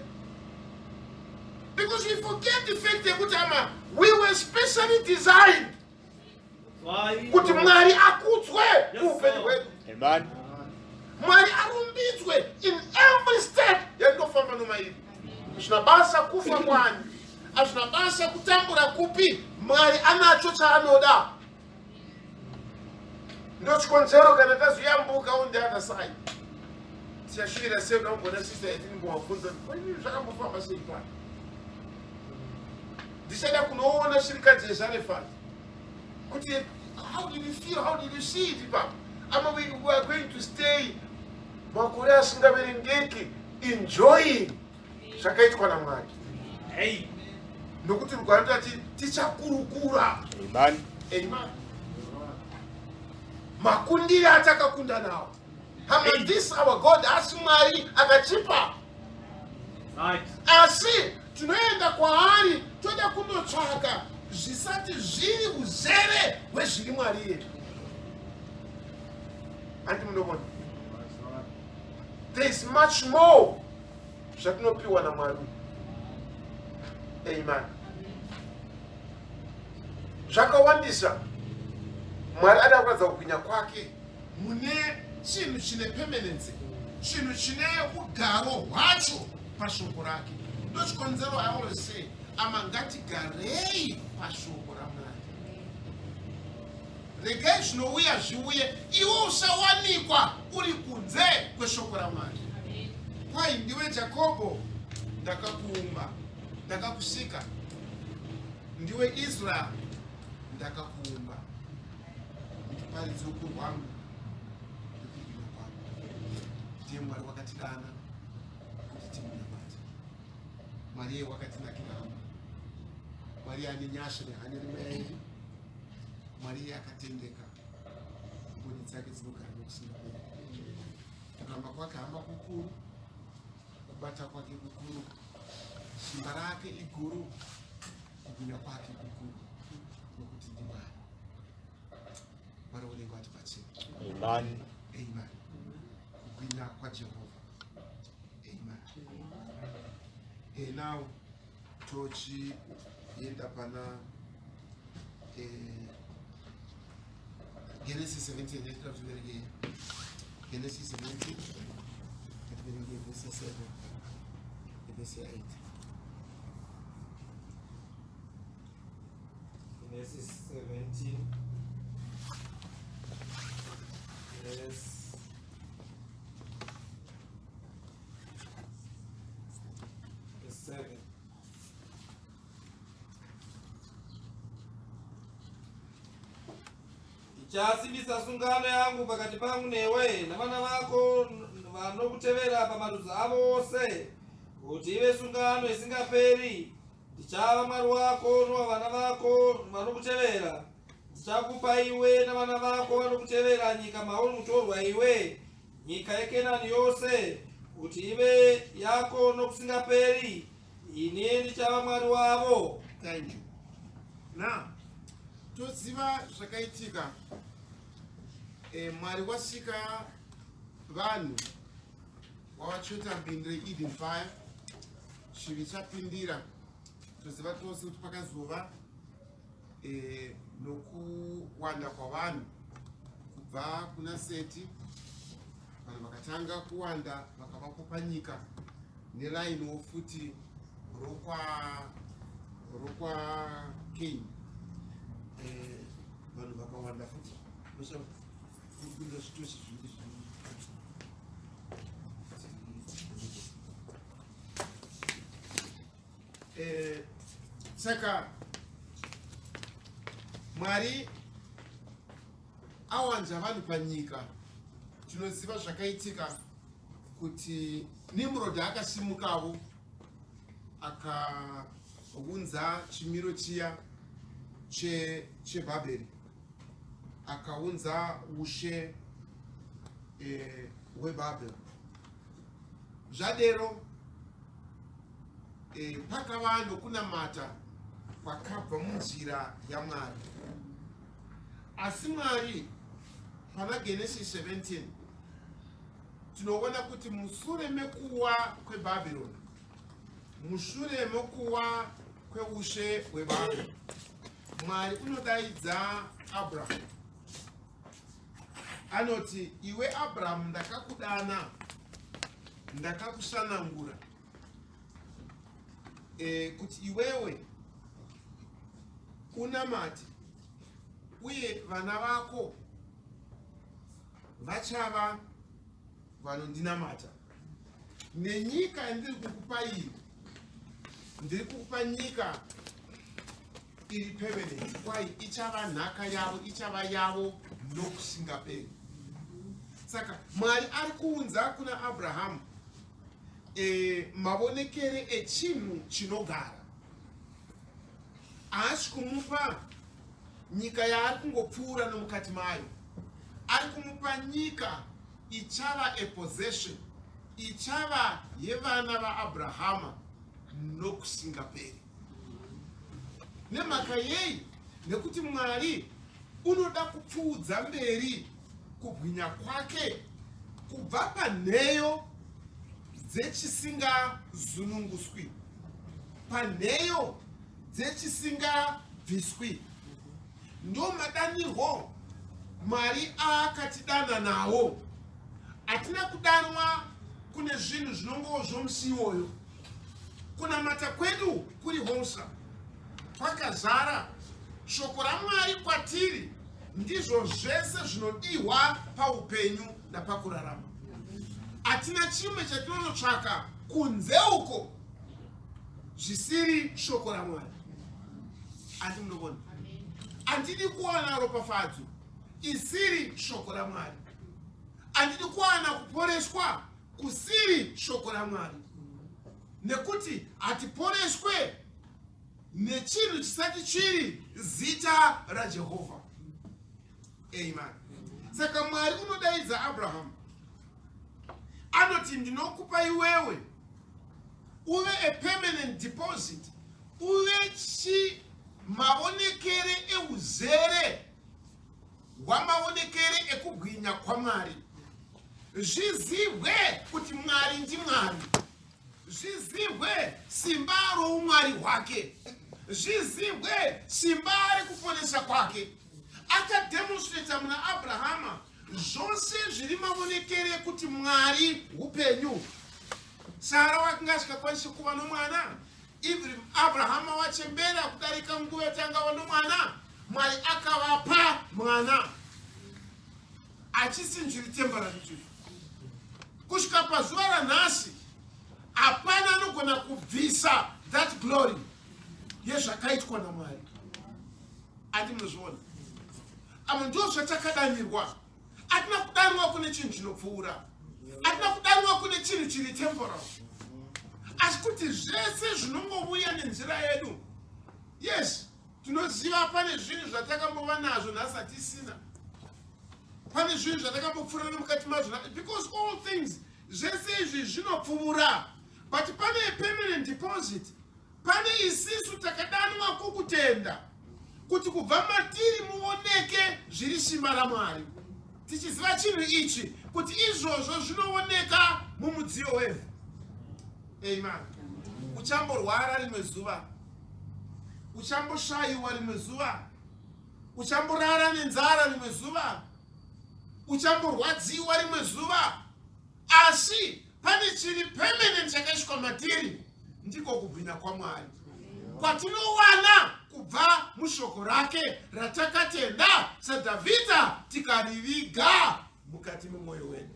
[SPEAKER 1] because we forget the fact yekuti ama we were specially designed kuti Mwari akudzwe muupenyu hwedu.
[SPEAKER 3] Amen.
[SPEAKER 1] Mwari arumbidzwe in every step yandinofamba nomairi. Hazvina basa kufa kwani, hazvina basa kutambura kupi, Mwari anacho chaanoda. Ndochikonzero kana tazoyambuka on the other side, tichashuvira sei kuda kumbona sister yatinimbovabvunza zvakambofamba sei pano. Ndichada kunoona shirikadzi yeZarefati kuti how did you feel, how did you see it ipapo. Ama we are going to stay makore asingaverengeki enjoying zvakaitwa naMwari.
[SPEAKER 2] Hey.
[SPEAKER 1] Nokuti rugwaro tati tichakurukura.
[SPEAKER 3] Amen.
[SPEAKER 1] Amen. Makundire atakakunda nawo. Hama, this our God asi Mwari akachipa.
[SPEAKER 2] Right.
[SPEAKER 1] Asi tinoenda kwaari toda kundotsvaka zvisati zviri uzere hwezviri Mwari yedu. Handi munoona? There is much more zvatinopiwa naMwari. Amen. Zvakawandisa. Mwari ada kuratidza kubwinya kwake mune chinhu chine permanence, chinhu chine ugaro hwacho pashoko rake. Ndochikonzero I always say, ama ngatigarei pashoko raMwari. Regai zvinouya zviuye, iwe usawanikwa uri kunze kweshoko raMwari. Kwai ndiwe Jakobho, ndakakuumba, ndakakusika. Ndiwe Israel, ndakakuumba. Ndiparidze ukuru hwangu nekubwinya kwangu. Ndiye Mwari wakatidana kuti timunamate. Mwari iye wakatinakira hama. Mwari ane nyasha nehanya nemweya yedu. Mwari iye akatendeka. Ngoni dzake dzinogara nokusingaperi. Kuramba kwake hama kukuru, kubata kwake kukuru, simba rake iguru, kubwinya kwake kukuru, nokuti ndiMwari. Mwari unenge watibatsira.
[SPEAKER 3] Amen.
[SPEAKER 1] Amen. Kubwinya kwaJehovha. Amen. Hey, now tochienda pana eh, Genesis 17 yatira tiverenge Genesis 17 ngativerenge verse 7 verse 8.
[SPEAKER 2] Genesis 17 verse 7. Ndichasimbisa sungano yangu pakati pangu newe navana vako vanokutevera pamarudzi avo ose, kuti ive sungano isingaperi. Ndichava Mwari wako nowavana vako vanokutevera. Ndichakupa iwe navana vako vanokutevera nyika mauri mutorwa iwe, nyika yeKenani yose, kuti ive yako nokusingaperi. Ini ndichava Mwari wavo.
[SPEAKER 1] Thank you. Now, toziva zvakaitika. E, Mwari wasika vanhu wavatsveta bindu reEden fire chivi chapindira toziva tose kuti pakazova e, nokuwanda kwavanhu kubva kuna Seti vanhu vakatanga kuwanda vakavapo panyika nelainiwo futi rokwa rokwa Kaini eh, vanhu vakawanda futi kupinda zvitosi zvingi eh, saka Mwari awanza vanhu panyika tinoziva zvakaitika kuti Nimrod akasimukavo akaunza chimiro chiya cheBhabheri akaunza ushe eh, hweBhabheri zvadero e, pakava nokunamata kwakabva munzira yaMwari. Asi Mwari pana Genesis 17 tinoona kuti musure mekuwa kweBhabhironi, mushure mekuwa kweushe hweBhabhironi, Mwari unodaidza Abrahamu anoti, iwe Abrahamu, ndakakudana, ndakakusanangura e, kuti iwewe unamate uye vana vako vachava vanondinamata nenyika yandiri kukupa iyi ndiri kukupa nyika iri permanent kwai ichava nhaka yavo ichava yavo nokusingaperi saka Mwari ari kuunza kuna Abrahamu e, mavonekere echinhu chinogara haasi kumupa nyika yaari kungopfuura nomukati mayo ari kumupa nyika ichava a possession ichava yevana vaAbrahama nokusingaperi nemhaka yei nekuti Mwari unoda kupfuudza mberi kubwinya kwake kubva panheyo dzechisingazununguswi panheyo dzechisingabviswi ndo madanirwo Mwari aakatidana nawo hatina kudanwa kune zvinhu zvinongowo zvomusi iwoyo kunamata kwedu kuri wholesome kwakazara shoko raMwari kwatiri ndizvo zvese zvinodiwa paupenyu napakurarama hatina chimwe chatinonotsvaka kunze uko zvisiri shoko raMwari andi munovona handidi kuwana ropafadzo isiri shoko raMwari handidi kuwana kuporeswa kusiri shoko raMwari. Nekuti hatiporeswe nechinhu chisati chiri zita raJehovha. Amen. Saka Mwari unodaidza Abrahamu, anoti ndinokupa iwewe uve a permanent deposit, uve chi maonekere euzere hwamaonekere ekubwinya kwaMwari, zvizihwe kuti Mwari ndiMwari, zvizihwe simba roumwari hwake, zvizihwe simba rekuponesa kwake. Akademonstrata muna Abrahama zvose zviri maonekere ekuti Mwari upenyu. Sara wakanga asikakwanisi kuva nomwana. Even Abrahama wachembera kudarika nguva yatanga ava nomwana, Mwari akavapa mwana achisinzviri temporary chief. Kusvika pazuva ranhasi hapana anogona kubvisa that glory yezvakaitwa naMwari. Ati munozviona? Amo ndizvo zvatakadanirwa. Hatina kudanwa kune chinhu chinopfuura, hatina kudanwa kune chinhu chiri temporal, asi kuti zvese zvinongouya nenzira yedu. Yes, tinoziva pane zvinhu zvatakambova nazvo nhasi hatisina, pane zvinhu zvatakambopfuura nemukati mazvo, because all things, zvese izvi zvinopfuura, but pane permanent deposit. Pane isisu takadanwa kukutenda kuti kubva matiri muoneke zviri simba raMwari, tichiziva chinhu ichi kuti izvozvo zvinooneka mumudziyo wevhu. Amen. Uchamborwara rimwe zuva, uchamboshayiwa rimwe zuva, uchamborara nenzara rimwe zuva, uchamborwadziwa rimwe zuva, asi pane chiri permanent chakaiswa matiri, ndiko kubwinya kwaMwari kwatinowana kubva mushoko rake ratakatenda saDhavhidha tikariviga mukati memwoyo wedu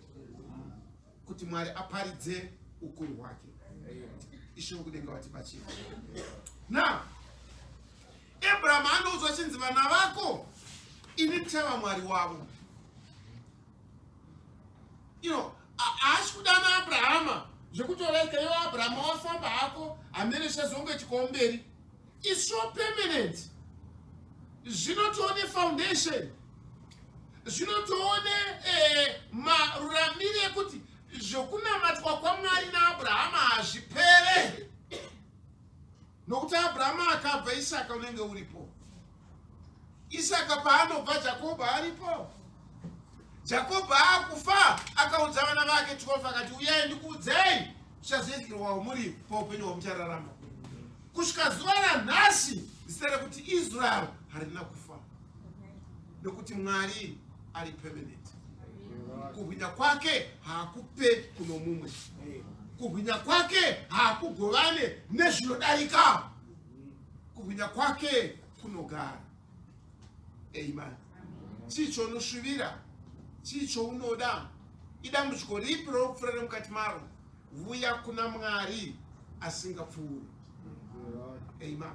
[SPEAKER 1] kuti Mwari aparidze ukuru hwake. Ishe wekudenga vatibatsire. Now Abraham anoudzwa chinzi vana vako ini ndichava Mwari wavo. You know, haasi kudana Abrahama zvekutoraika iwe Abrahama wafamba hako hamene chazonge chikomberi. It's so permanent. Zvinotoone foundation, zvinotoone eh, maruramire ekuti zvokunamatwa kwaMwari naAbrahama hazvipere, nokuti Abrahama akabva Isaka unenge uripo. Isaka paanobva Jakobho aripo. Jakobho akufa akaudza vana vake 12 akati uyai ndikuudzei zvichazoitirwawo muri paupenyu hwamuchararama kusvika zuva ranhasi. Zita rekuti Israel harina kufa nokuti Mwari ari permanent. Kuhwinya kwake haakupe kuno mumwe, kuhwinya kwake haakugovane nezvinodarika, kuhwinya kwake kunogara. Amen. Chii chaunoshuvira? Chii chaunoda? Idambudziko ripi rauri nemukati maro? Vuya kuna Mwari asingapfuuri. Amen.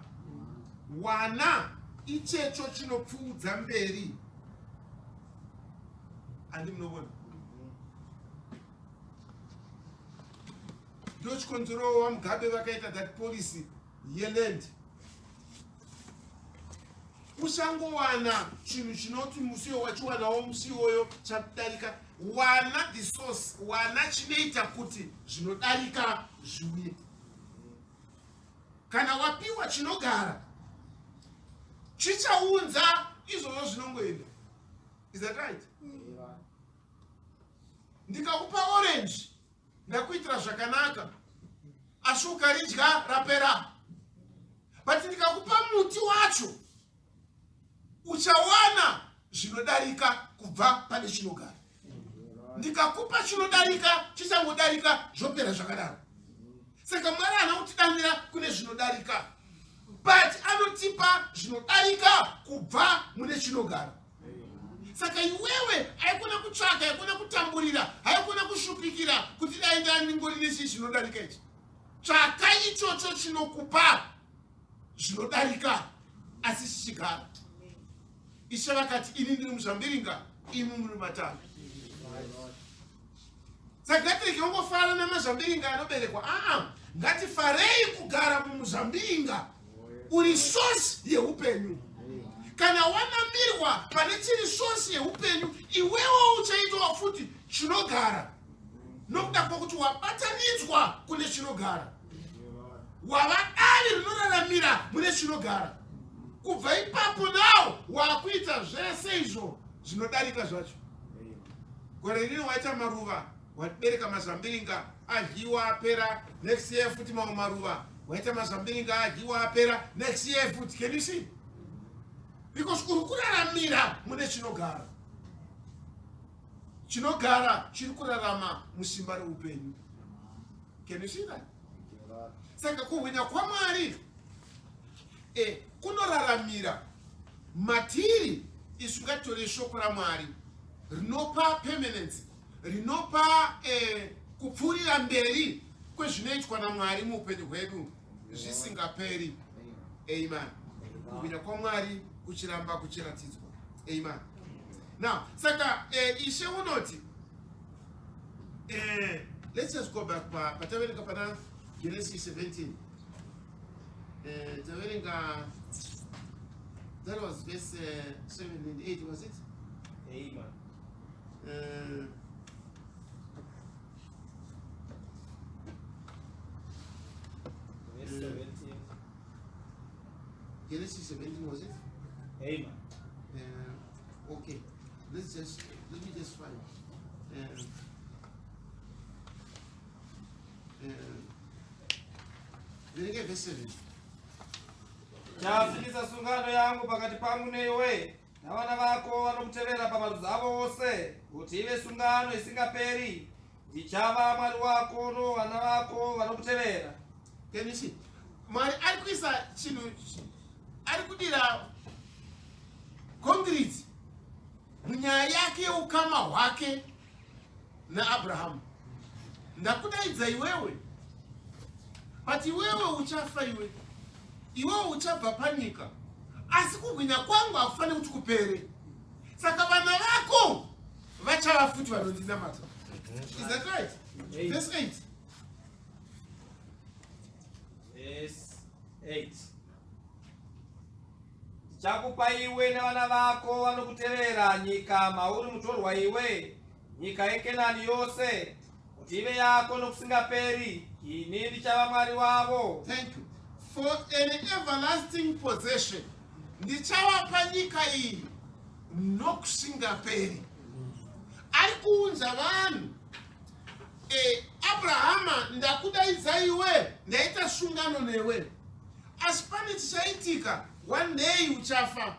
[SPEAKER 1] Wana ichecho chinopfuudza mberi. Andi munovona? Ndochikonzero vaMugabe vakaita that policy yeland. Usangowana chinhu chinoti musi iwo wachiwanawo musi iwoyo chadarika. Wana the source, wana chinoita kuti zvinodarika zviuye. Kana wapiwa chinogara chichaunza izvozvo zvinongoenda. Is that right? Ndikakupa orange ndakuitira zvakanaka, asi ukaridya rapera. But ndikakupa muti wacho uchawana zvinodarika kubva pane chinogara. Ndikakupa chinodarika chichangodarika zvopera zvakadaro. Saka Mwari haana kutidanira kune zvinodarika, but anotipa zvinodarika kubva mune chinogara. Saka iwewe haikona kutsvaka, haikona kutamburira, haikona kushupikira kuti dai ndandingori nechii chinodarika ichi. Tsvaka ichocho chinokupa zvinodarika asi chichigara. Ishe vakati ini ndiri muzambiringa, imi muri matavi. Saka ngatirege kungofara namazambiringa anoberekwa. Aa, Ngatifarei kugara mumuzambiringa uri source yeupenyu. Kana wanamirwa pane chiri source yeupenyu, iwewo uchaitwa futi chinogara, nokuda kwokuti wabatanidzwa kune chinogara, wava davi rinoraramira mune chinogara. Kubva ipapo nawo wakuita zvese izvo zvinodarika zvacho. Gore rino waita maruva, wabereka mazambiringa, adyiwa apera. Next year futi mamwe maruva, waita mazambiringa, adyiwa apera. Next year futi. Can you see? Because uri kuraramira mune chinogara. Chinogara chiri kurarama musimba reupenyu. Can you see that? Saka kuhwinya kwaMwari kunoraramira matiri isu. Ngatitore shoko raMwari rinopa permanence, rinopa kupfuurira mberi kwezvinoitwa naMwari muupenyu hwedu zvisingaperi. Amen. Kubwinya kwaMwari kuchiramba kuchiratidzwa. Amen. Now saka Ishe unoti, let's just go back pataverenga pana Genesis 17. Taverenga, that was verse 7 and 8, was it?
[SPEAKER 2] Amen. Verse 17.
[SPEAKER 1] Genesis 17, was it?
[SPEAKER 2] Amen.
[SPEAKER 1] Okay, let me just find. Verenge verse 7.
[SPEAKER 2] Ndichasimbisa sungano yangu pakati pangu newe navana vako vanokutevera pamarudzi avo ose, kuti ive sungano isingaperi. Ndichava Mwari wako novana vako vanokutevera.
[SPEAKER 1] Can you see? Mwari ari kuisa chinhu, ari kudira concrete munyaya yake yeukama hwake naAbrahamu. Ndakudaidza iwewe, but iwewe uchafa, iwewe uchabva panyika, asi kubwinya kwangu hakufaniri kuti kupere. Saka vana vako vachava futi vanondinamata. Is that right? Verse 8.
[SPEAKER 2] Verse 8. Ndichakupa iwe nevana vako vanokutevera nyika mauri mutorwa iwe, nyika yeKenani yose, kuti ive yako nokusingaperi. Ini ndichava Mwari wavo.
[SPEAKER 1] Thank you. For an everlasting possession. Ndichavapa nyika iyi nokusingaperi. Ari kuunza vanhu. Abrahama, ndakudaidza iwe, ndaita sungano newe. Asi pane chichaitika, one day uchafa.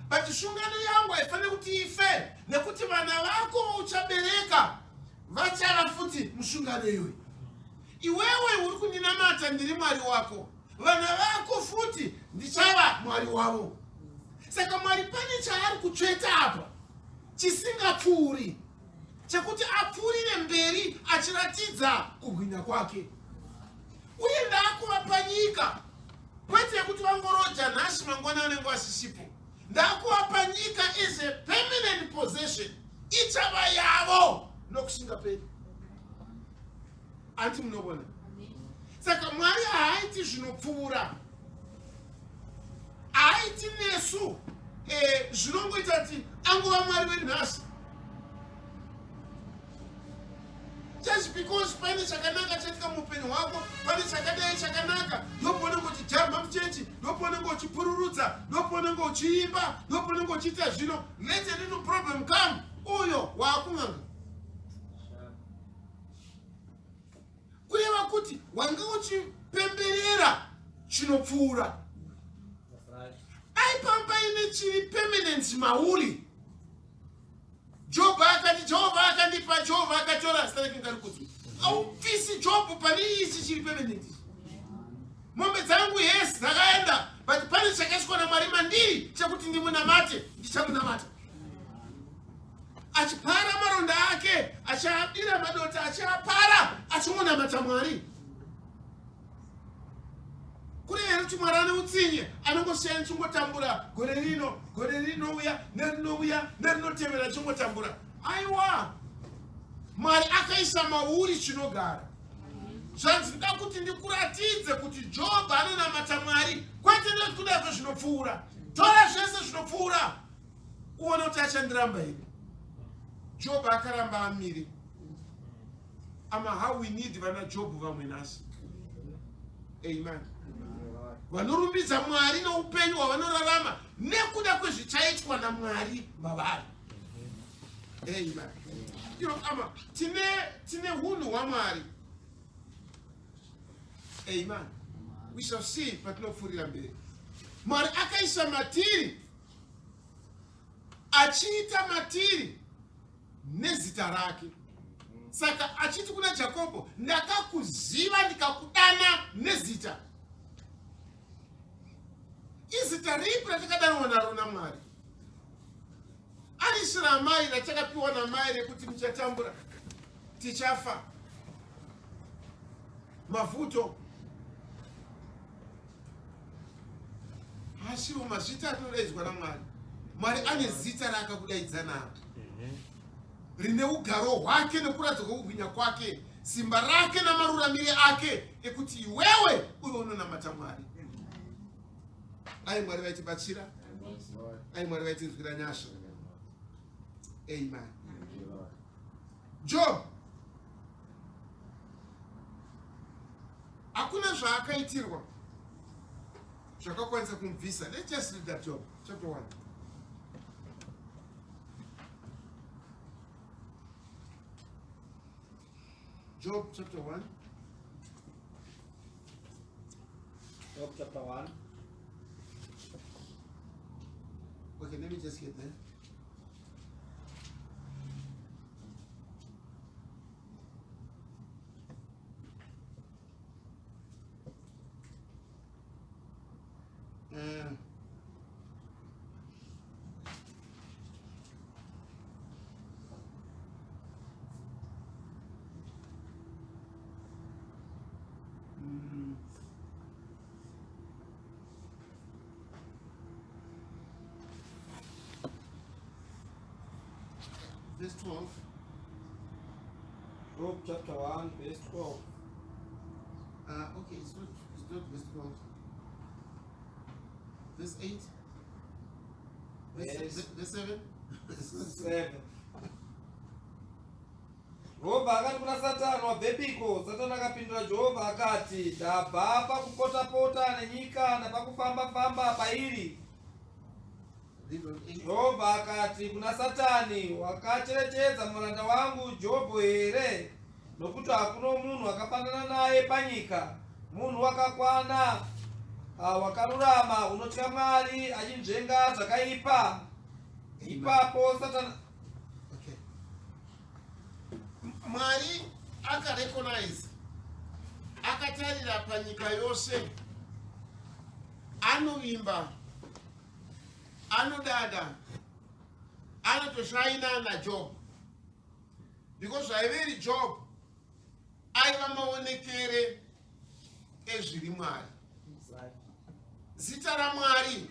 [SPEAKER 1] But sungano yangu haifaniri kuti ife, nekuti vana vako uchabereka vachava futi musungano iwe. Iwewe uri kundinamata, ndiri Mwari wako. Vana vako futi ndichava Mwari wavo. Saka Mwari pane chaari kutsveta apa chisingapfuuri, chekuti apfuurire mberi achiratidza kubwinya kwake. Uye ndaakuvapa nyika, kwete yekuti vangoroja nhasi, mangwana vanenge vasisipo. Ndaakuvapa nyika is a permanent possession, ichava yavo nokusingaperi. Anti munovona? Saka Mwari haaiti zvinopfuura, haaiti nesu zvinongoita kuti angova Mwari wedu nhasi just because pane chakanaka chaitika muupenyu hwako, pane chakadai chakanaka, ndopaunenge uchijamba muchechi, ndopaunenge uchipururudza, ndopaunenge uchiimba, ndopaunenge uchiita zvino. Let a little problem come, uyo waakun'anga. Kureva kuti wanga uchipemberera chinopfuura. Dai paine chiri permanent mauri. Jobho akati, "Jehovha akandipa, Jehovha akatora, zita rake ngarikudzwe." Aubvisi Jobho pane ichi chiri permanent. Mombe dzangu, yes, dzakaenda, but pane chakaiswa naMwari mandiri chekuti ndimunamate, ndichamunamata. Achipara maronda ake, achiadira madota, achiapara, achimunamata Mwari. Kune here kuti Mwari ane utsinye, anongosiya ndichingotambura gore rino, gore rinouya, nerinouya, nerinotevera, chingotambura? Aiwa, Mwari akaisa mauri chinogara. Zvanzi ndoda kuti ndikuratidze kuti Jobho anonamata Mwari kwete nekuda kwezvinopfuura. Tora zvese zvinopfuura uone kuti achandiramba here. Jobho akaramba amire. Ama how we need vana Jobho vamwe nhasi. Amen. Vanorumbidza Mwari noupenyu hwavanorarama nekuda kwezvichaitwa naMwari mavari. Amen. You know, ama tine tine hunhu hwaMwari. Amen. We shall see patinopfuurira mberi. Mwari akaisa matiri achiita matiri nezita rake. Saka achiti kuna Jakobho, ndakakuziva ndikakudana nezita. Izita ripi ratakadanwa naro naMwari? Arisi ramai ratakapiwa namai rekuti muchatambura, tichafa, mavuto. Asiwo mazita atinodaidzwa naMwari. Mwari ane zita raakakudaidza naro rine ugaro hwake nekuratidza kwekubwinya kwake, simba rake namaruramire ake ekuti iwewe uve unonamata Mwari. Dai Mwari vaitibatsira, dai Mwari vaitinzwira nyasha. Amen. Job hakuna zvaakaitirwa zvakakwanisa kumubvisa. Let's just read that Job chapter 1. Job chapter 1.
[SPEAKER 2] Job chapter 1.
[SPEAKER 1] Okay, let me just get there. Verse 12.
[SPEAKER 2] Job chapter 1, verse 12.
[SPEAKER 1] Okay, it's not verse 12. Verse 8.
[SPEAKER 2] Verse
[SPEAKER 1] Verse 7.
[SPEAKER 2] 7. Jehovha akati kuna Satani, wabvepiko? Satani akapindura Jehovha akati, ndabva pakupota-pota nenyika napakufamba-famba pairi.
[SPEAKER 1] Read on 8.
[SPEAKER 2] Jehovha akati kuna Satani, wakacherechedza muranda wangu Jobho here? Nokuti hakuna munhu akafanana naye panyika, munhu wakakwana, wakarurama, unotya Mwari, achinzvenga zvakaipa. Ipapo Satani
[SPEAKER 1] Okay. Mwari akarecognize, akatarira panyika yose, anovimba, anodada, anotoshaina naJob, because zvaiveri Job aiva maonekere ezviri Mwari, zita raMwari,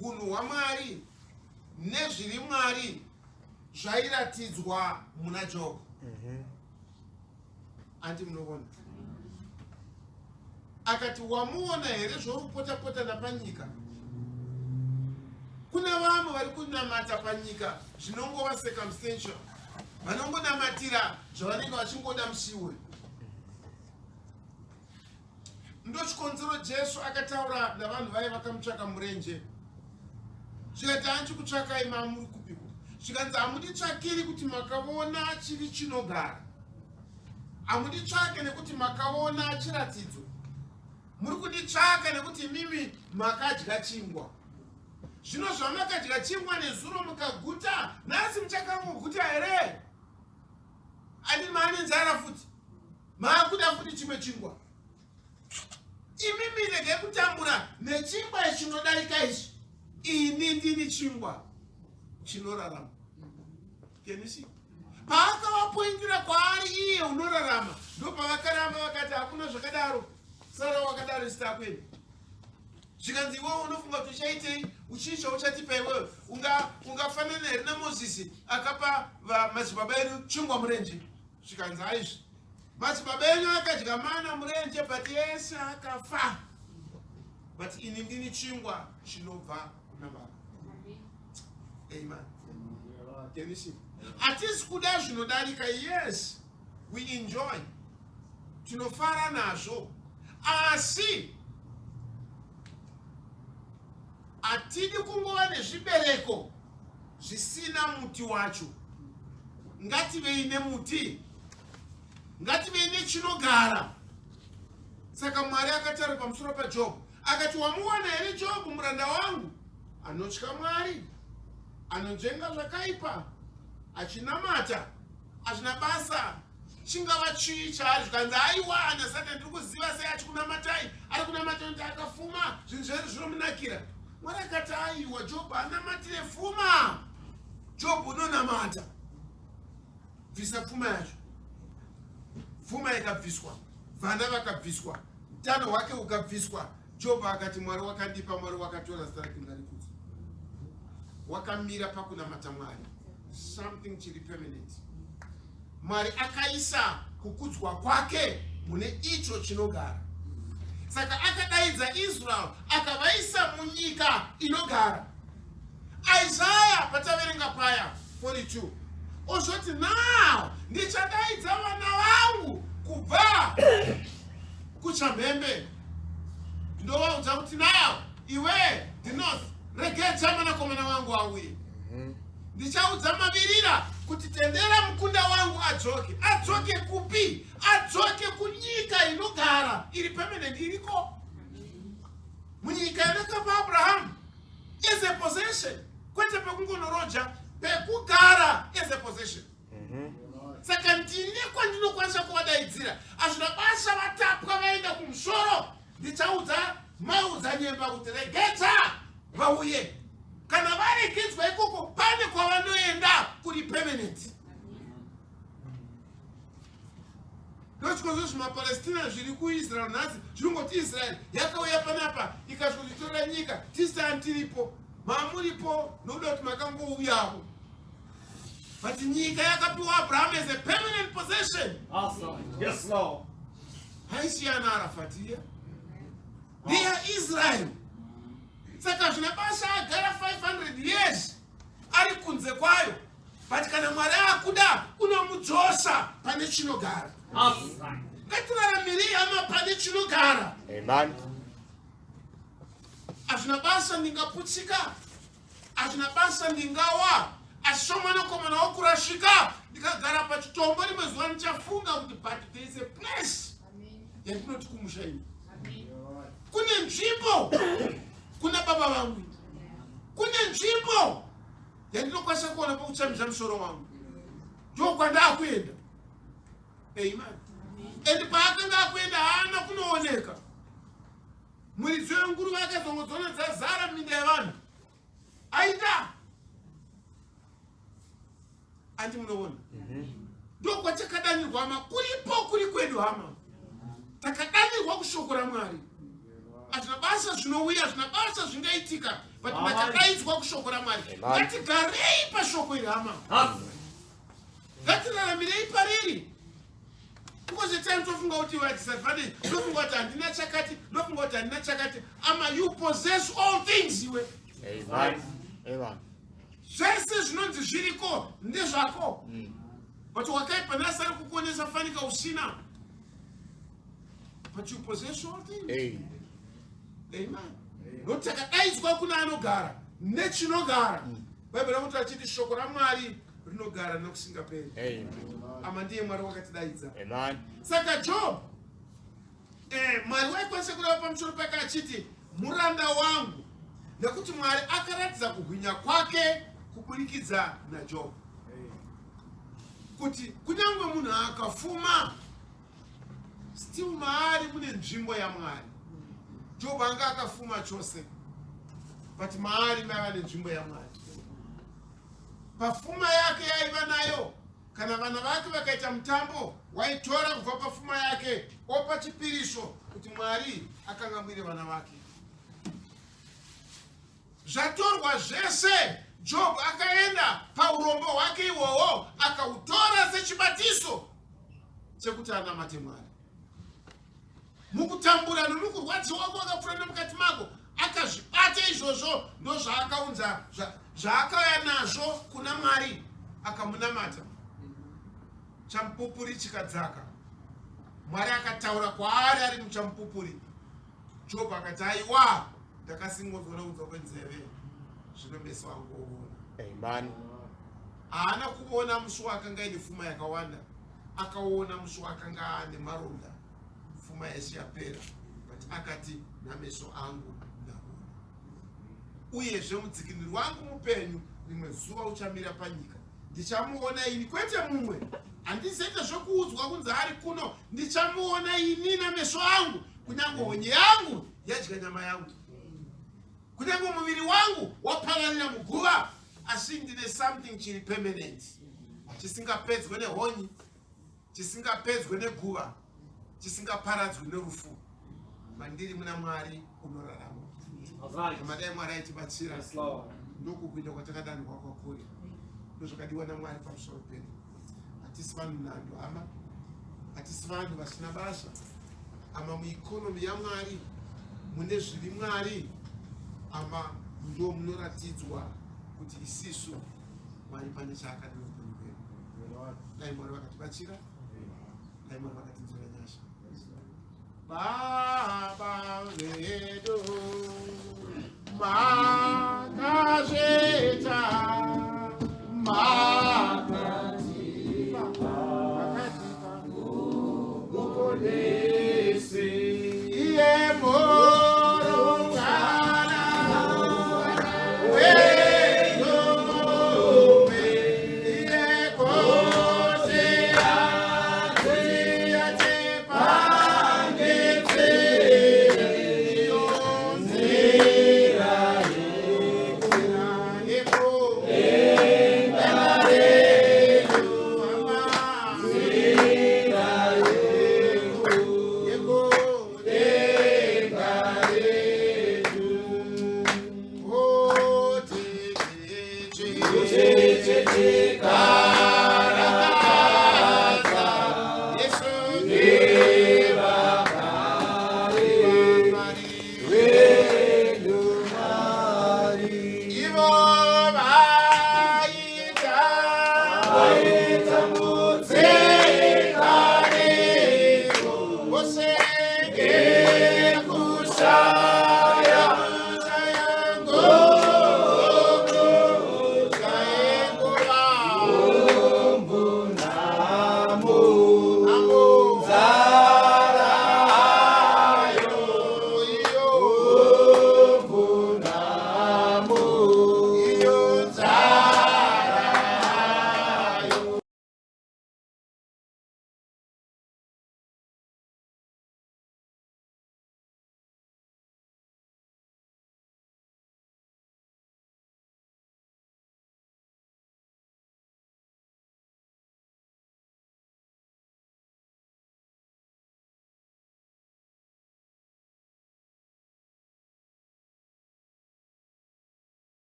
[SPEAKER 1] hunhu hwaMwari nezviri Mwari zvairatidzwa muna Job. Andi munoona akati, wamuona here zvauri kupota-pota napanyika? Kuna vamwe vari kunamata panyika zvinongova circumstantial, vanongonamatira zvavanenge vachingoda musiwe. Ndochikonzero Jesu akataura navanhu vaye vakamutsvaka murenje, zvikati, hanchi kutsvakai mamuri kupiko? Zvikanzi, hamunditsvakiri kuti makaona chivi chinogara, hamunditsvake nekuti makaona chiratidzo, muri kunditsvaka nekuti imimi makadya chingwa. Zvino zvamakadya chingwa nezuro mukaguta, nhasi muchakangoguta here? Andini maane nzara futi, maakuda futi chimwe chingwa. Imimi regai kutambura nechingwa chinodarika ichi. Ini ndini chingwa chinorarama. Can you see? Paakavapoindira kwaari iye unorarama, ndopavakaramba vakati hakuna zvakadaro, sara wakadaro zita kwedu. Zvikanzi, iwewe unofunga kuti uchaitei? Uchii chauchatipa iwewe? Ungafanana here naMozisi akapa madzibaba edu chingwa murenje? Zvikanzi, aizvi. Madzibaba enyu akadya mana murenje but yese akafa. But ini ndini chingwa chinobva kuna Baba. Amen. Can you see? Hatisi kuda zvinodarika. Yes, we enjoy. Tinofara nazvo. Asi hatidi kungova nezvibereko zvisina muti wacho. Ngativei nemuti. Ngativei nechinogara. Saka Mwari akataura pamusoro paJobho akati, wamuwana here Jobho muranda wangu anotya Mwari, anonzvenga zvakaipa, achinamata, hazvina basa chingava chii chaari. Zvikanzi aiwa, ana Satani ndiri kuziva sei achikunamatai, ari kunamata kuti akafuma, zvinhu zvedu zvinomunakira. Mwari akati aiwa, Jobho anamatire fuma. Jobho unonamata, bvisa pfuma yacho. Pfuma ikabviswa, vana vakabviswa, utano hwake hukabviswa. Jobho akati, Mwari wakandipa, Mwari wakatora, zita rake ngarikudzwe. Wakamira pakunamata Mwari, something chiri permanent. Mwari akaisa kukudzwa kwake mune icho chinogara. Saka akadaidza Israel akavaisa munyika inogara. Isaya pataverenga paya 42 ozvoti, now ndichadaidza vana vangu kubva kuchamhembe, ndovaudza kuti now iwe the north, regedza mwanakomana wangu auye. Ndichaudza mavirira kuti tendera mukunda wangu adzoke. Adzoke kupi? Adzoke kunyika inogara iri permanent, iriko munyika yakapa Abrahamu as a possession, kwete pekungonoroja, pekugara as a possession. Saka ndine kwandinokwanisa kuvadaidzira. Hazvina basa vatapwa vaenda kumusoro, ndichaudza maudza nyemba kuti regedza vauye. Kana varegedzwa ikoko, pane kwavanoenda kuri permanent. Ndochikonzero zvimapalestina zviri kuIsrael nhasi zvinongoti Israel yakauya panapa ikasvikotitorera nyika, tisani tiripo, mamuripo nokuda kuti makangouyawo, but nyika yakapiwa Abraham as a permanent possession.
[SPEAKER 2] Awesome. Yes, Lord.
[SPEAKER 1] Haisiyana Arafatiya, ndeyaIsrael. Saka zvina basa agara 500 years ari kunze kwayo, but kana Mwari akuda unomudzosa pane chinogara.
[SPEAKER 2] Awesome.
[SPEAKER 1] Ngatiraramirei, hama, pane chinogara.
[SPEAKER 3] Amen.
[SPEAKER 1] Hazvina basa ndingaputsika, hazvina basa ndingawa, asi somwanakomana wokurashika ndikagara pachitombo, rimwe zuva ndichafunga kuti but there is a place yandinoti kumusha ini, kune nzvimbo kuna baba vangu, kune nzvimbo yandinokwanisa kuona pokutsamisa musoro wangu, ndokwandaakuenda. Amen. And paakanga akuenda haana kunooneka. Muridzi wenguruve akazongodzona dzazara minda yevanhu aita andi munoona. Ndokwatakadanirwa, hama, kuripo kuri kwedu, hama. Takadanirwa kushoko raMwari. Hazvina basa zvinouya, hazvina basa zvingaitika, but makadaidzwa kushoko raMwari.
[SPEAKER 3] Amen.
[SPEAKER 1] Ngatigarei pashoko iri, hama.
[SPEAKER 2] Awesome.
[SPEAKER 1] Ngatiraramirei pariri. Because time tofunga kuti we are disadvantage, tofunga kuti handina chakati, ndofunga kuti handina chakati. Ama, you possess all things iwe.
[SPEAKER 3] Amen. Amen.
[SPEAKER 1] Zvese zvinonzi zviriko ndezvako, but wakaipa nhasi ari kukuonesa fanika usina, but you possess all things.
[SPEAKER 3] Amen.
[SPEAKER 1] Amen. Nokuti takadaidzwa kuna anogara nechinogara. Bhaibheri rakuti achiti shoko raMwari rinogara nokusingaperi.
[SPEAKER 3] Amen.
[SPEAKER 1] Ama, ndiye Mwari wakatidaidza.
[SPEAKER 3] Amen.
[SPEAKER 1] Saka Job, Mwari waikwanisa kureva pamusoro pake achiti muranda wangu, nekuti Mwari akaratidza kuhwinya kwake kuburikidza naJob, kuti kunyange munhu akafuma, still maari mune nzvimbo yaMwari. Job anga akafuma chose, but maari maiva nenzvimbo yaMwari. Pafuma yake yaiva nayo, kana vana vake vakaita mutambo, waitora kubva pafuma yake opa chipiriso kuti Mwari akangamwire vana vake. Zvatorwa zvese, Job akaenda paurombo hwake ihwohwo akautora sechibatiso. chekuti anamate Mwari. Mukutambura nomukurwadziwa kwakapfuura nemukati mako, akazvibata izvozvo, ndozvaakaunza zvaakauya nazvo kuna Mwari, akamunamata. Chamupupuri chikadzaka, Mwari akataura kwaari ari muchamupupuri. Jobho akati, aiwa, ndakasingodzwa nokunzwa kwenzeve, zvino meso angu oona.
[SPEAKER 3] Amen.
[SPEAKER 1] Haana kuona musi waakanga aine fuma yakawanda, akaona musi waakanga ane maronda, fuma yese yapera, but akati, nameso angu ndaona. Uyezve mudzikinuri wangu mupenyu, rimwe zuva uchamira panyika, ndichamuona ini, kwete mumwe. Handizoita zvekuudzwa kunzi ari kuno, ndichamuona ini nameso angu, kunyange honye yangu yadya nyama yangu, kunyange muviri wangu wapararira muguva, asi ndine something chiri permanent, chisingapedzwe nehonyi, chisingapedzwe neguva, chisingaparadzwi nerufu. Mandiri muna Mwari unorarama. Madai Mwari aitibatsira. Ndokukuita kwatakadanirwa kwakuri, ndozvakadiwa naMwari pamusoro pedu. Hatisi vanhu nhando, hama, hatisi vanhu vasina basa, ama. Mueconomy yaMwari mune zviri Mwari, ama, ndo munoratidzwa kuti isisu Mwari pane chaakadiwa upenyu hwedu. Dai Mwari vakatibatsira, dai Mwari vakatinzwira nyasha. Baba vedu, makazvita.